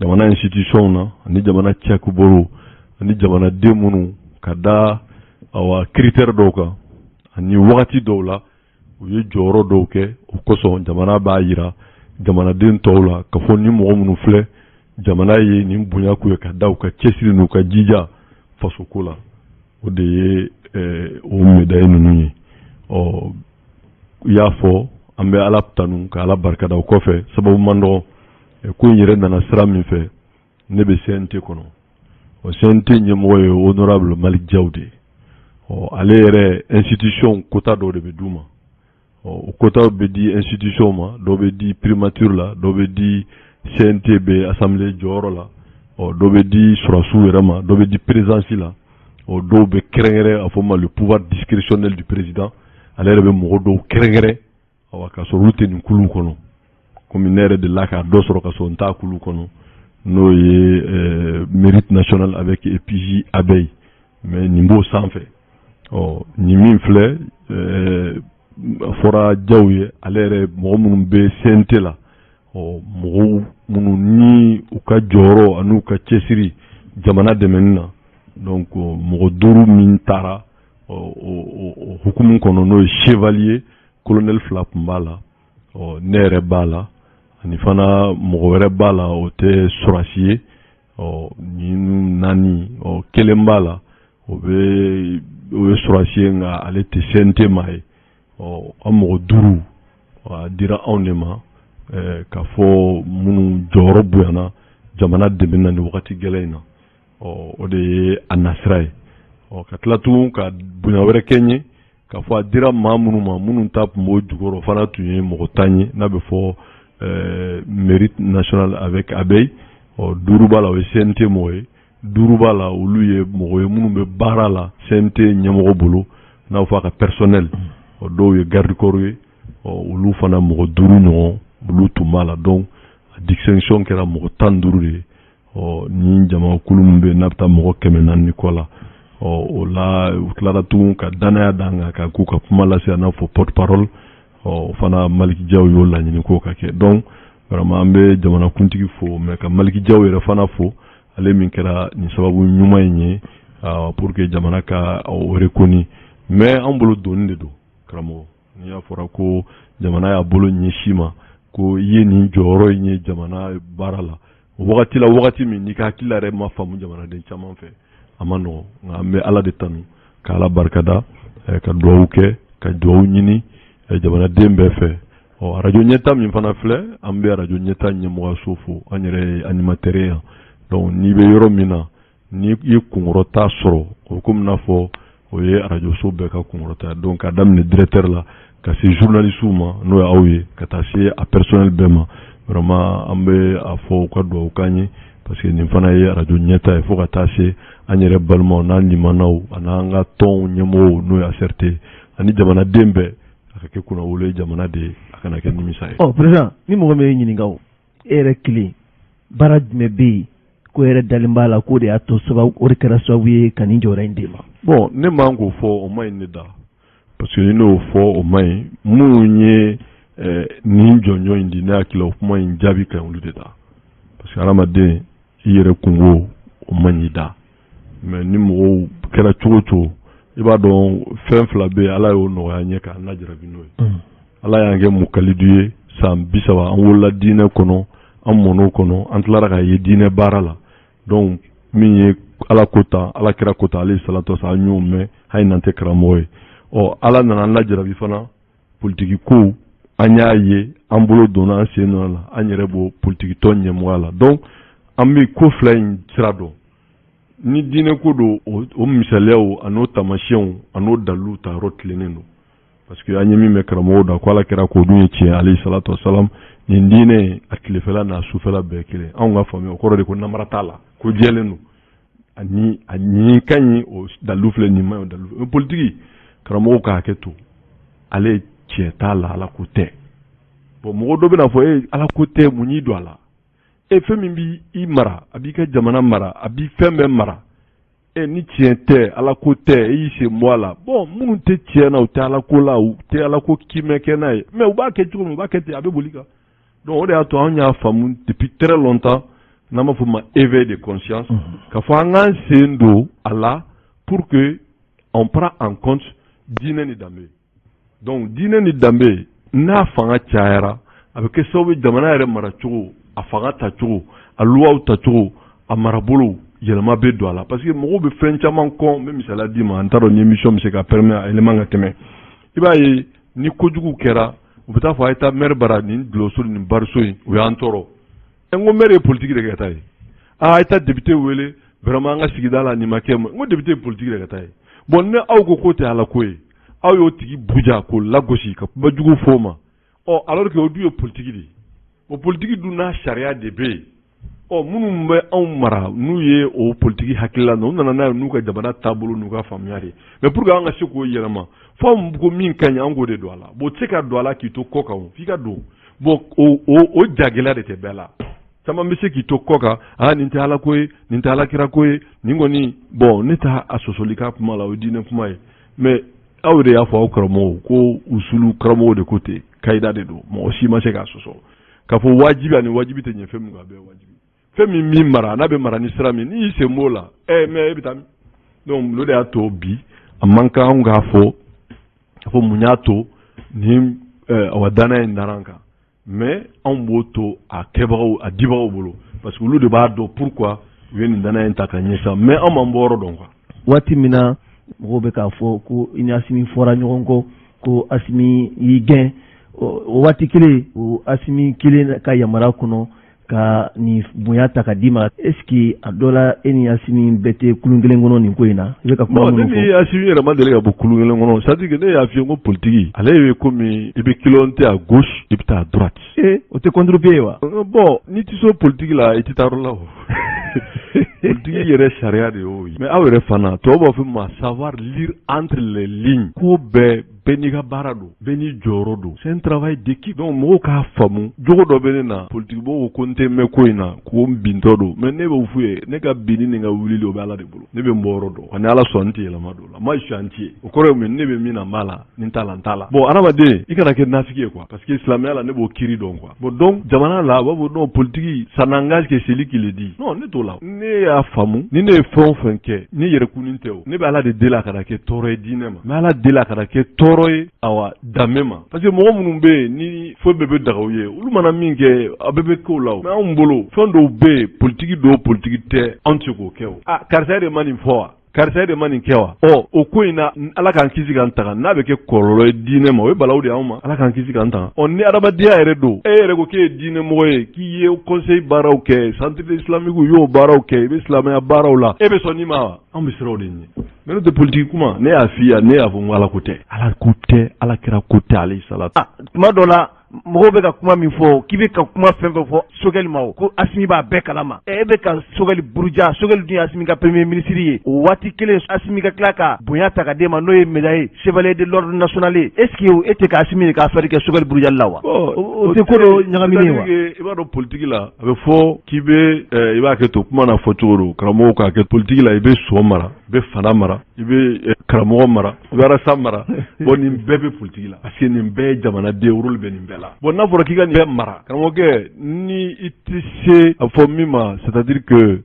[SPEAKER 4] jamana institution na ani jamana cakɛbolo ani jamanaden minnu ka da awa critère dɔw kan ani wagati dɔw la, u ye jɔyɔrɔ dɔw kɛ. O kosɔn jamana b'a yira jamanaden tɔw la ka fɔ ni mɔgɔ minnu filɛ, jamana ye nin bonya k'u ye ka da u ka cɛsiri n'u ka jija fasoko la. O de ye o médaille ninnu ye. Ɔ, i y'a fɔ, an bɛ Ala tanu ka Ala barikada. O kɔfɛ, sababu man dɔgɔ, ko in yɛrɛ nana sira min fɛ, ne bɛ CNT kɔnɔ. O CNT ɲɛmɔgɔ ye honorable Malick Diaw de ye. Ɔ, ale yɛrɛ, institution quota dɔw de bɛ d'u ma. Ɔ, o quota bɛ di institution ma, dɔw bɛ di primature la, dɔw bɛ di CNT bɛ assemblée jɔyɔrɔ la, ɔ, dɔw bɛ di sɔrɔsiw yɛrɛ ma, dɔw bɛ di présidence la. Ɔ, dɔw bɛ kɛrɛnkɛrɛn, a fɔ ma le pouvoir discrétionnel du président. Ale yɛrɛ bɛ mɔgɔ dɔw kɛrɛnkɛrɛn, awa, k'a sɔrɔ olu tɛ nin kuluw kɔnɔ, komi ne yɛrɛ delila k'a dɔ sɔrɔ ka sɔrɔ n t'a kulu kɔnɔ, n'o ye mérite national avec épigé abeille. Mais nin b'o sanfɛ. Ɔ, nin min filɛ, a fɔra Jaw ye, ale yɛrɛ, mɔgɔ minnu bɛ CNT la, ɔ, mɔgɔw minnu ni u ka jɔyɔrɔ ani u ka cɛsiri jamana dɛmɛni na. Donc mɔgɔ 5 min taara o hukumu kɔnɔ, n'o ye chevalier, colonel 2 tun b'a la, ɔ, ne yɛrɛ b'a la, ani fana mɔgɔ wɛrɛ b'a la, o tɛ sɔrɔsi ye. Ɔ, nin naani, ɔ, kelen b'a la, o bɛ o ye sɔrɔsi ye, nka ale tɛ CNT maa ye. Ɔ, an mɔgɔ 5.
[SPEAKER 10] A dira anw de ma k'a fɔ minnu jɔyɔrɔ bonyana jamana dɛmɛ na nin wagati gɛlɛn in na. Ɔ, o de ye a nasira ye. Ɔ, ka tila tugun ka bonya wɛrɛ kɛ n ye k'a fɔ a dira maa minnu ma, minnu ta tun b'o jukɔrɔ, fana tun ye mɔgɔ 10 ye, n'a bɛ fɔ mérite national avec abeille. Ɔ, duuru b'a la, o ye CNT mɔgɔ ye. Duuru b'a la, olu ye mɔgɔ ye minnu bɛ baara la CNT ɲɛmɔgɔ bolo, n'a bɛ fɔ a ka personnel. Ɔ, dɔw ye garde corps ye. Ɔ, olu fana mɔgɔ duuru ɲɔgɔn, olu tun b'a la. Donc a distinction kɛra mɔgɔ 15 de ye. Ɔ, ni jamakulu min bɛ yen n'a bɛ taa mɔgɔ 400 ni kɔ la. Ɔ, o la, u tilara tugun ka danaya d'an kan ka k'u ka kuma lase, a n'a fɔ porte parole. Ɔ, o fana, Maliki Jaw y'o laɲini k'o ka kɛ. Donc vraiment, an bɛ jamanakuntigi fo, mais ka Maliki Jaw yɛrɛ fana fo, ale min kɛra nin sababu ɲuman in ye pour que jamana ka o reconnu. Mais an bolo doni de don, karamɔgɔ. N'i y'a fɔra ko jamana y'a bolo ɲɛsin ma ko i ye nin jɔyɔrɔ in ye jamana baara la, o wagati la, wagati min n'i ka hakili yɛrɛ ma faamu jamanaden caman fɛ, a ma nɔgɔn. Nka an bɛ Ala de tanu, ka Ala barikada, ka dugawu kɛ, ka dugawu ɲini jamanaden bɛɛ fɛ. Ɔ, arajo ɲɛta min fana filɛ, an bɛ arajo ɲɛta ɲɛmɔgɔyaso fo. An yɛrɛ ye animateur ye yan. Donc n'i bɛ yɔrɔ min na, ni i ye kunkɔrɔta sɔrɔ, o komi n'a fɔ o ye arajoso bɛɛ ka kunkɔrɔta. Donc k'a daminɛ directeur la ka se journaliste ma, n'o ye aw ye, ka taa se a personnel bɛɛ ma, vraiment an bɛ a fɔ u ka dugawu k'an ye, parce que nin fana ye arajo ɲɛta ye. Fo ka taa se an yɛrɛ balimaw n'an limanaw an'an ka tɔnw ɲɛmɔgɔw, n'o ye ACRT, ani jamanaden bɛɛ, a ka kɛ kunnawolo ye jamana de ye, a kana kɛ nimisa ye.
[SPEAKER 1] Ɔ, président, ni mɔgɔ min ye ɲininka, o e yɛrɛ kelen, baara jumɛn bɛ yen ko yɛrɛ dalen b'a la k'o de y'a to sababu, o de kɛra sababu ye ka nin jɔyɔrɔ in d'e ma?
[SPEAKER 10] Bon, ne man k'o fɔ, o ma ɲi ne da, parce que ni ne y'o fɔ, o ma ɲi. Minnu ye nin jɔnjɔn in di, ne hakili la o kuma in jaabi ka ɲi olu de da, parce que hadamaden i yɛrɛ kungo, o man ɲi da. Mais ni mɔgɔw kɛra cogo o cogo, i b'a dɔn fɛn fila bɛ yen, Ala y'o nɔgɔya an ye k'an lajarabi n'o ye. Ala y'an kɛ mukalidu ye san 30, an wolola diinɛ kɔnɔ, an mɔn'o kɔnɔ, an tilara ka ye diinɛ baara la. Donc min ye Ala ko ta, Ala kira ko ta, alayhi salatu wasalam, an y'o mɛn hali n'an tɛ karamɔgɔ ye. Ɔ, Ala nana an lajarabi fana politiki kow, an y'a ye, an bolo donna, an sen donna la, an yɛrɛ b'o politiki tɔn ɲɛmɔgɔya la. Donc an bɛ ko fila in sira dɔn. Ni diinɛ ko don, o misaliyaw an'o taamasiyɛnw an'o daliluw ta yɔrɔ tilennen don, parce que an ye min mɛn karamɔgɔw da ko Ala kɛra k'o dun ye tiɲɛ, alayhi salatu wasalam, nin diinɛ, a tilefɛla n'a sufɛla bɛɛ kelen. Anw ka faamuya, o kɔrɔ de ko namara t'a la, ko jɛlen don, ani a nin ka ɲi, o dalilu filɛ, nin ma ɲi, o dalilu filɛ. Politiki, karamɔgɔw ka hakɛ to, ale tiɲɛ t'a la, Ala ko tɛ. Bon, mɔgɔ dɔ bɛna fɔ e Ala ko tɛ, mun y'i don a la? E fɛn min b'i mara, a b'i ka jamana mara, a b'i fɛn bɛɛ mara, e ni tiɲɛ tɛ, Ala ko tɛ, e y'i sen bɔ a la. Bon, minnu tɛ tiɲɛ na, u tɛ Ala ko la, u tɛ Ala ko kimɛ kɛ n'a ye, mais u b'a kɛ cogo min, u b'a kɛ ten, a bɛ boli kan. Donc o de y'a to anw y'a faamu depuis très longtemps, n'an b'a fɔ o ma éveil de conscience, k'a fɔ an k'an sen don a la pour que on prend en compte diinɛ ni danbe. Donc diinɛ ni danbe, n'a fanga cayara, a bɛ kɛ sababu ye jamana yɛrɛ maracogo, a fanga tacogo, a luwaw tacogo, a marabolo, yɛlɛma bɛ don a la, parce que mɔgɔw bɛ fɛn caman kɔn. N bɛ misaliya d'i ma, n t'a dɔn ni émission bɛ se ka permettre a élément ka tɛmɛ. I b'a ye, ni kojugu kɛra, u bɛ taa fɔ a ye taa maire bara, nin dulɔso, nin bariso in, u y'an tɔɔrɔ. N ko maire ye politique de kɛ ka taa ye. Aa, a ye taa député wele, vraiment an ka sigida la nin ma kɛ. N ko député ye politique de ka taa ye. Bon, ni aw ko k'o tɛ Ala ko ye, aw y'o tigi buruja k'o lagosi ka kuma jugu f'o ma. Ɔ, alors que o dun ye politique de ye, o politique dun n'a sariya de bɛ yen. Ɔ, minnu bɛ anw mara, n'u ye o politique hakilila na, u nana n'a ye n'u ka jamana taabolo n'u ka faamuya de ye. Mais pour que an ka se k'o yɛlɛma, fo anw ko min ka ɲi, an k'o de don a la. Bon, o tɛ se ka don a la k'i to kɔ kan, o f'i ka don. Bon, o jagɛlɛya de tɛ bɛɛ la. Caman bɛ se k'i to kɔ kan: aa, nin tɛ Ala ko ye, nin tɛ Ala kira ko ye, nin kɔni. Bon, ne t'a a sɔsɔli ka kuma la, o ye diinɛ kuma ye. Mais aw de y'a fɔ, aw karamɔgɔw ko usulu karamɔgɔw de ko ten, kayida de don, mɔgɔ si ma se k'a sɔsɔ k'a fɔ wajibi ani wajibi tɛ ɲɛ fɛn min kan, a bɛɛ ye wajibi. Fɛn min min mara, n'a bɛ mara ni sira min, n'i y'i sen b'o la, ɛ, mais e bɛ taa min? Donc o de y'a to bi a man kan anw k'a fɔ k'a fɔ mun y'a to nin awa danaya in dara an kan. Mais anw b'o to a kɛbagaw, a dibagaw bolo, parce que olu de b'a dɔn pourquoi u ye nin danaya in ta ka ɲɛsin. Mais anw m'an bɔyɔrɔ dɔn quoi.
[SPEAKER 1] Waati min na mɔgɔw bɛ k'a fɔ ko i ni Asimi fɔra ɲɔgɔn kɔ, ko Asimi y'i gɛn, O waati kelen, o Asimi kelen ka yamaruya kɔnɔ ka nin bonya ta ka d'i ma, est ce que a dɔ la e ni Asimi bɛɛ tɛ kulun kelen kɔnɔ nin ko in na, i bɛ ka kuma minnu fɔ?
[SPEAKER 4] Ne ni Asimi yɛrɛ ma deli ka bɔ kulun kelen kɔnɔ. C'est à dire que ne y'a f'i ye ko politique ale ye komi i bɛ piloter à gauche, i bɛ taa à droite.
[SPEAKER 1] Ee, o tɛ contre-pied ye wa?
[SPEAKER 4] Bon, n'i tɛ se politique la, i tɛ taa yɔrɔ la o. Politique yɛrɛ sariya de y'o ye. Mais aw yɛrɛ fana, tubabu b'a fɔ min ma savoir lire entre les lignes. Ko bɛɛ bɛɛ n'i ka baara don, bɛɛ n'i jɔyɔrɔ don. C'est un travail d'équipe. Donc mɔgɔw k'a faamu, jogo dɔ bɛ ne na, politique mɔgɔw ko n tɛ mɛn ko in na, ko n bintɔ don. Mais ne b'o f'u ye, ne ka binni ni n ka wulili, o bɛ Ala de bolo. Ne bɛ n bɔyɔrɔ dɔn, ani Ala sɔn, n tɛ yɛlɛma don o la. Moi, je suis entier. O kɔrɔ ye mun ye? Ne bɛ min na, n b'a la, ni n t'a la, n t'a la. Bon, adamaden, i kana kɛ nafigi ye quoi, parce que silamɛya la, ne b'o kiiri dɔn quoi. Bon, donc jamana la, u b'a fɔ non, politique, ça n'engage que celui qui le dit. Non, ne t'o la. Ne y'a faamu, ni ne ye fɛn o fɛn kɛ, ni yɛrɛkunin tɛ o, ne bɛ Ala de deli a kana kɛ tɔɔrɔ ye diinɛ ma. N bɛ Ala deli a kana kɛ tɔɔrɔ ye awa danbe ma, parce que mɔgɔ minnu bɛ yen ni foyi bɛɛ bɛ daga u ye, olu mana min kɛ, a bɛɛ bɛ k'o la o. Mais anw bolo, fɛn dɔw bɛ yen, politique don, politique tɛ, anw tɛ se k'o kɛ o. Ah, karisa de ma nin fɔ wa? Karisa de ma nin kɛ wa? Ɔ, o ko in na, Ala k'an kisi k'an taga, n'a bɛ kɛ kɔlɔlɔ ye diinɛ ma, o ye balawu de y'anw ma. Ala k'an kisi k'an taga. Ɔ, ni adamadenya yɛrɛ don, e yɛrɛ ko k'e ye diinɛ mɔgɔ ye, k'i ye conseil baaraw kɛ, centre islamique y'o baaraw kɛ, i bɛ silamɛya baaraw la, e bɛ sɔn nin ma wa? Anw bɛ siran o de ɲɛ. Mais n'o tɛ, politique kuma, ne y'a f'i ye, ne y'a fɔ n ko Ala ko tɛ, Ala ko tɛ, Ala kira ko tɛ, alayhi salatu.
[SPEAKER 1] Ah, tuma dɔ la, mɔgɔw bɛ ka kuma min fɔ, k'i bɛ ka kuma fɛn fɛn fɔ Sogɛli ma, o ko Asimi b'a bɛɛ kalama. E bɛ ka Sogɛli buruja. Sogɛli dun ye Asimi ka premier ministre ye. O waati kelen, Asimi ka tila ka bonya ta ka d'e ma, n'o ye médaille chevalier de l'ordre national ye. Est ce que e tɛ ka Asimi de ka affaire kɛ Sogɛli burujali la wa? O tɛ ko dɔ ɲagaminen ye wa?
[SPEAKER 4] I b'a dɔn, politique la, a bɛ fɔ k'i bɛ, i b'a kɛ to kuma na fɔ cogo don, karamɔgɔw k'a kɛ. Politique la, i bɛ sɔ mara, i bɛ fana mara, i bɛ karamɔgɔ mara, i bɛ arasa mara. Bon, nin bɛɛ bɛ politique la, parce que nin bɛɛ ye jamanaden, rôle bɛ nin bɛɛ la. Bon, n'a fɔra k'i ka nin bɛɛ mara, karamɔgɔkɛ, ni i tɛ se a fɔ min ma, c'est à dire que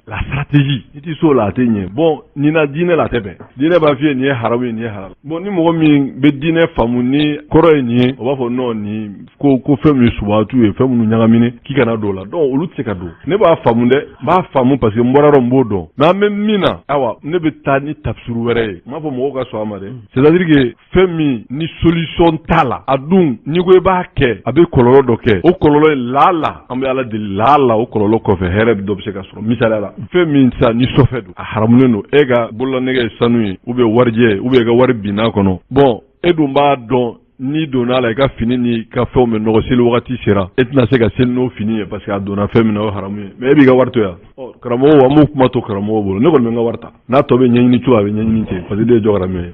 [SPEAKER 4] la stratégie, i tɛ s'o la, a tɛ ɲɛ. Bon, nin na, diinɛ la, a tɛ bɛn. Diinɛ b'a f'i ye nin ye haramu ye, nin ye halal. Bon, ni mɔgɔ min bɛ diinɛ faamu ni kɔrɔ ye nin ye, o b'a fɔ non, nin ko fɛn min ye subahatu ye, fɛn minnu ɲagaminen, k'i kana don o la. Donc olu tɛ se ka don. Ne b'a faamu dɛ, n b'a faamu, parce que n bɔra yɔrɔ n b'o dɔn. Mais an bɛ min na, ayiwa, ne bɛ taa ni tafsiru wɛrɛ ye. N m'a fɔ mɔgɔw ka sɔn a ma dɛ. C'est à dire que fɛn min ni solution t'a la, a dun n'i ko i b'a kɛ, a bɛ kɔlɔlɔ dɔ kɛ. O kɔlɔlɔ ye laala, an bɛ Ala deli, laala o kɔlɔlɔ kɔfɛ, hɛrɛ dɔ bɛ se ka sɔrɔ. Misaliya la, fɛn min sisan ni sɔfɛ don, a haramunen don, e ka bololanɛgɛ ye sanu ye ou bien warijɛ, ou bien i ka wari binna kɔnɔ. Bon, e dun b'a dɔn, n'i donna a la, i ka fini ni ka fɛnw bɛ nɔgɔ. Seli wagati sera, e tɛna se ka seli n'o fini ye, parce que a donna fɛn min na, o ye haramu ye. Mais e b'i ka wari to yan. Ɔ, karamɔgɔw, an b'o kuma to karamɔgɔw bolo. Ne kɔni bɛ n ka wari ta, n'a tɔ bɛ ɲɛɲini cogo, a bɛ ɲɛɲini ten, parce que ne ye jɔkaramɛ ye.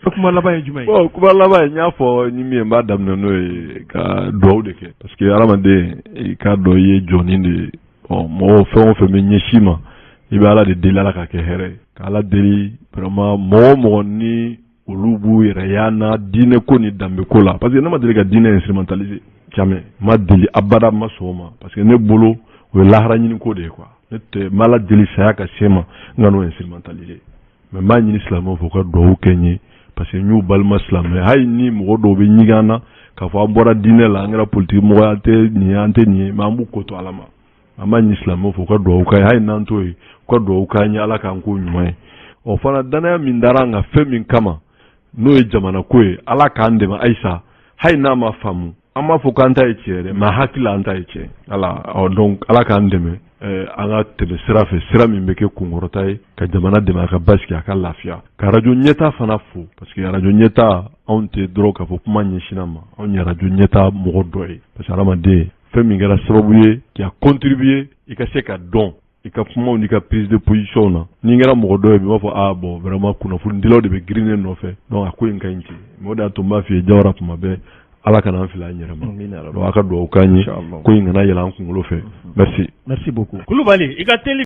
[SPEAKER 1] Kuma laban ye jumɛn ye?
[SPEAKER 4] Bon, kuma laban ye, n y'a fɔ ni min ye, n b'a daminɛ n'o ye, ka dugawu de kɛ, parce que hadamaden, i k'a dɔn i ye jɔnni de ye. Ɔ, mɔgɔw fɛn o fɛn bɛ ɲɛsin ma, i bɛ Ala de deli, Ala ka kɛ hɛrɛ ye, ka Ala deli vraiment. Mɔgɔ o mɔgɔ ni olu b'u yɛrɛ y'an na diinɛ ko ni danbe ko la, parce que ne ma deli ka diinɛ instrumentaliser, jamais, n ma deli abada, n ma sɔn o ma, parce que ne bolo, o ye lahara ɲini ko de ye quoi. Ne tɛ n m'Ala deli saya ka se ma n ka n'o instrumentaliser. Mais n b'a ɲini silamɛw fɛ, u ka dugawu kɛ n ye, parce que n y'u balima silamɛ. Hali ni mɔgɔ dɔw bɛ ɲigin an na k'a fɔ an bɔra diinɛ la, an kɛra politique mɔgɔ ye, an tɛ nin ye, an tɛ nin ye, mais an b'u ko to Ala ma. An b'a ɲini silamɛw fɛ, u ka dugawu k'an ye, hali n'an t'o ye, u ka dugawu k'an ye, Ala k'an k'o ɲuman ye. O fana, danaya min dara an kan fɛn min kama, n'o ye jamana ko ye, Ala k'an dɛmɛ ayisa. Hali n'a ma faamu, an b'a fɔ k'an ta ye tiɲɛ dɛ, mais hakili la, an ta ye tiɲɛ. Ala, ɔ, donc Ala k'an dɛmɛ, an ka tɛmɛ sira fɛ, sira min bɛ kɛ kunkɔrɔta ye ka jamana dɛmɛ, a ka basigi, a ka lafiya. Ka arajo ɲɛta fana fo, parce que arajo ɲɛta, anw tɛ dɔrɔn k'a fɔ kuma ɲɛsinna ma, anw ye arajo ɲɛta mɔgɔ dɔ ye, parce que hadamaden, fɛn min kɛra sababu ye qui a contribué i ka se ka dɔn i ka kumaw n'i ka prise de position na, n'i kɛra mɔgɔ dɔ ye bi, i b'a fɔ ah bon, vraiment, kunnafonidilaw de bɛ girin ne nɔfɛ. Donc a ko in ka ɲi ten. Mais o de y'a to n b'a f'i ye, Jawara, kuma bɛɛ, Ala kana an fili an yɛrɛ ma. Donc a ka dugawu k'an ye, ko in kana yɛlɛ an kunkolo fɛ. Merci.
[SPEAKER 1] Merci beaucoup.
[SPEAKER 3] Kulubali, i ka teli.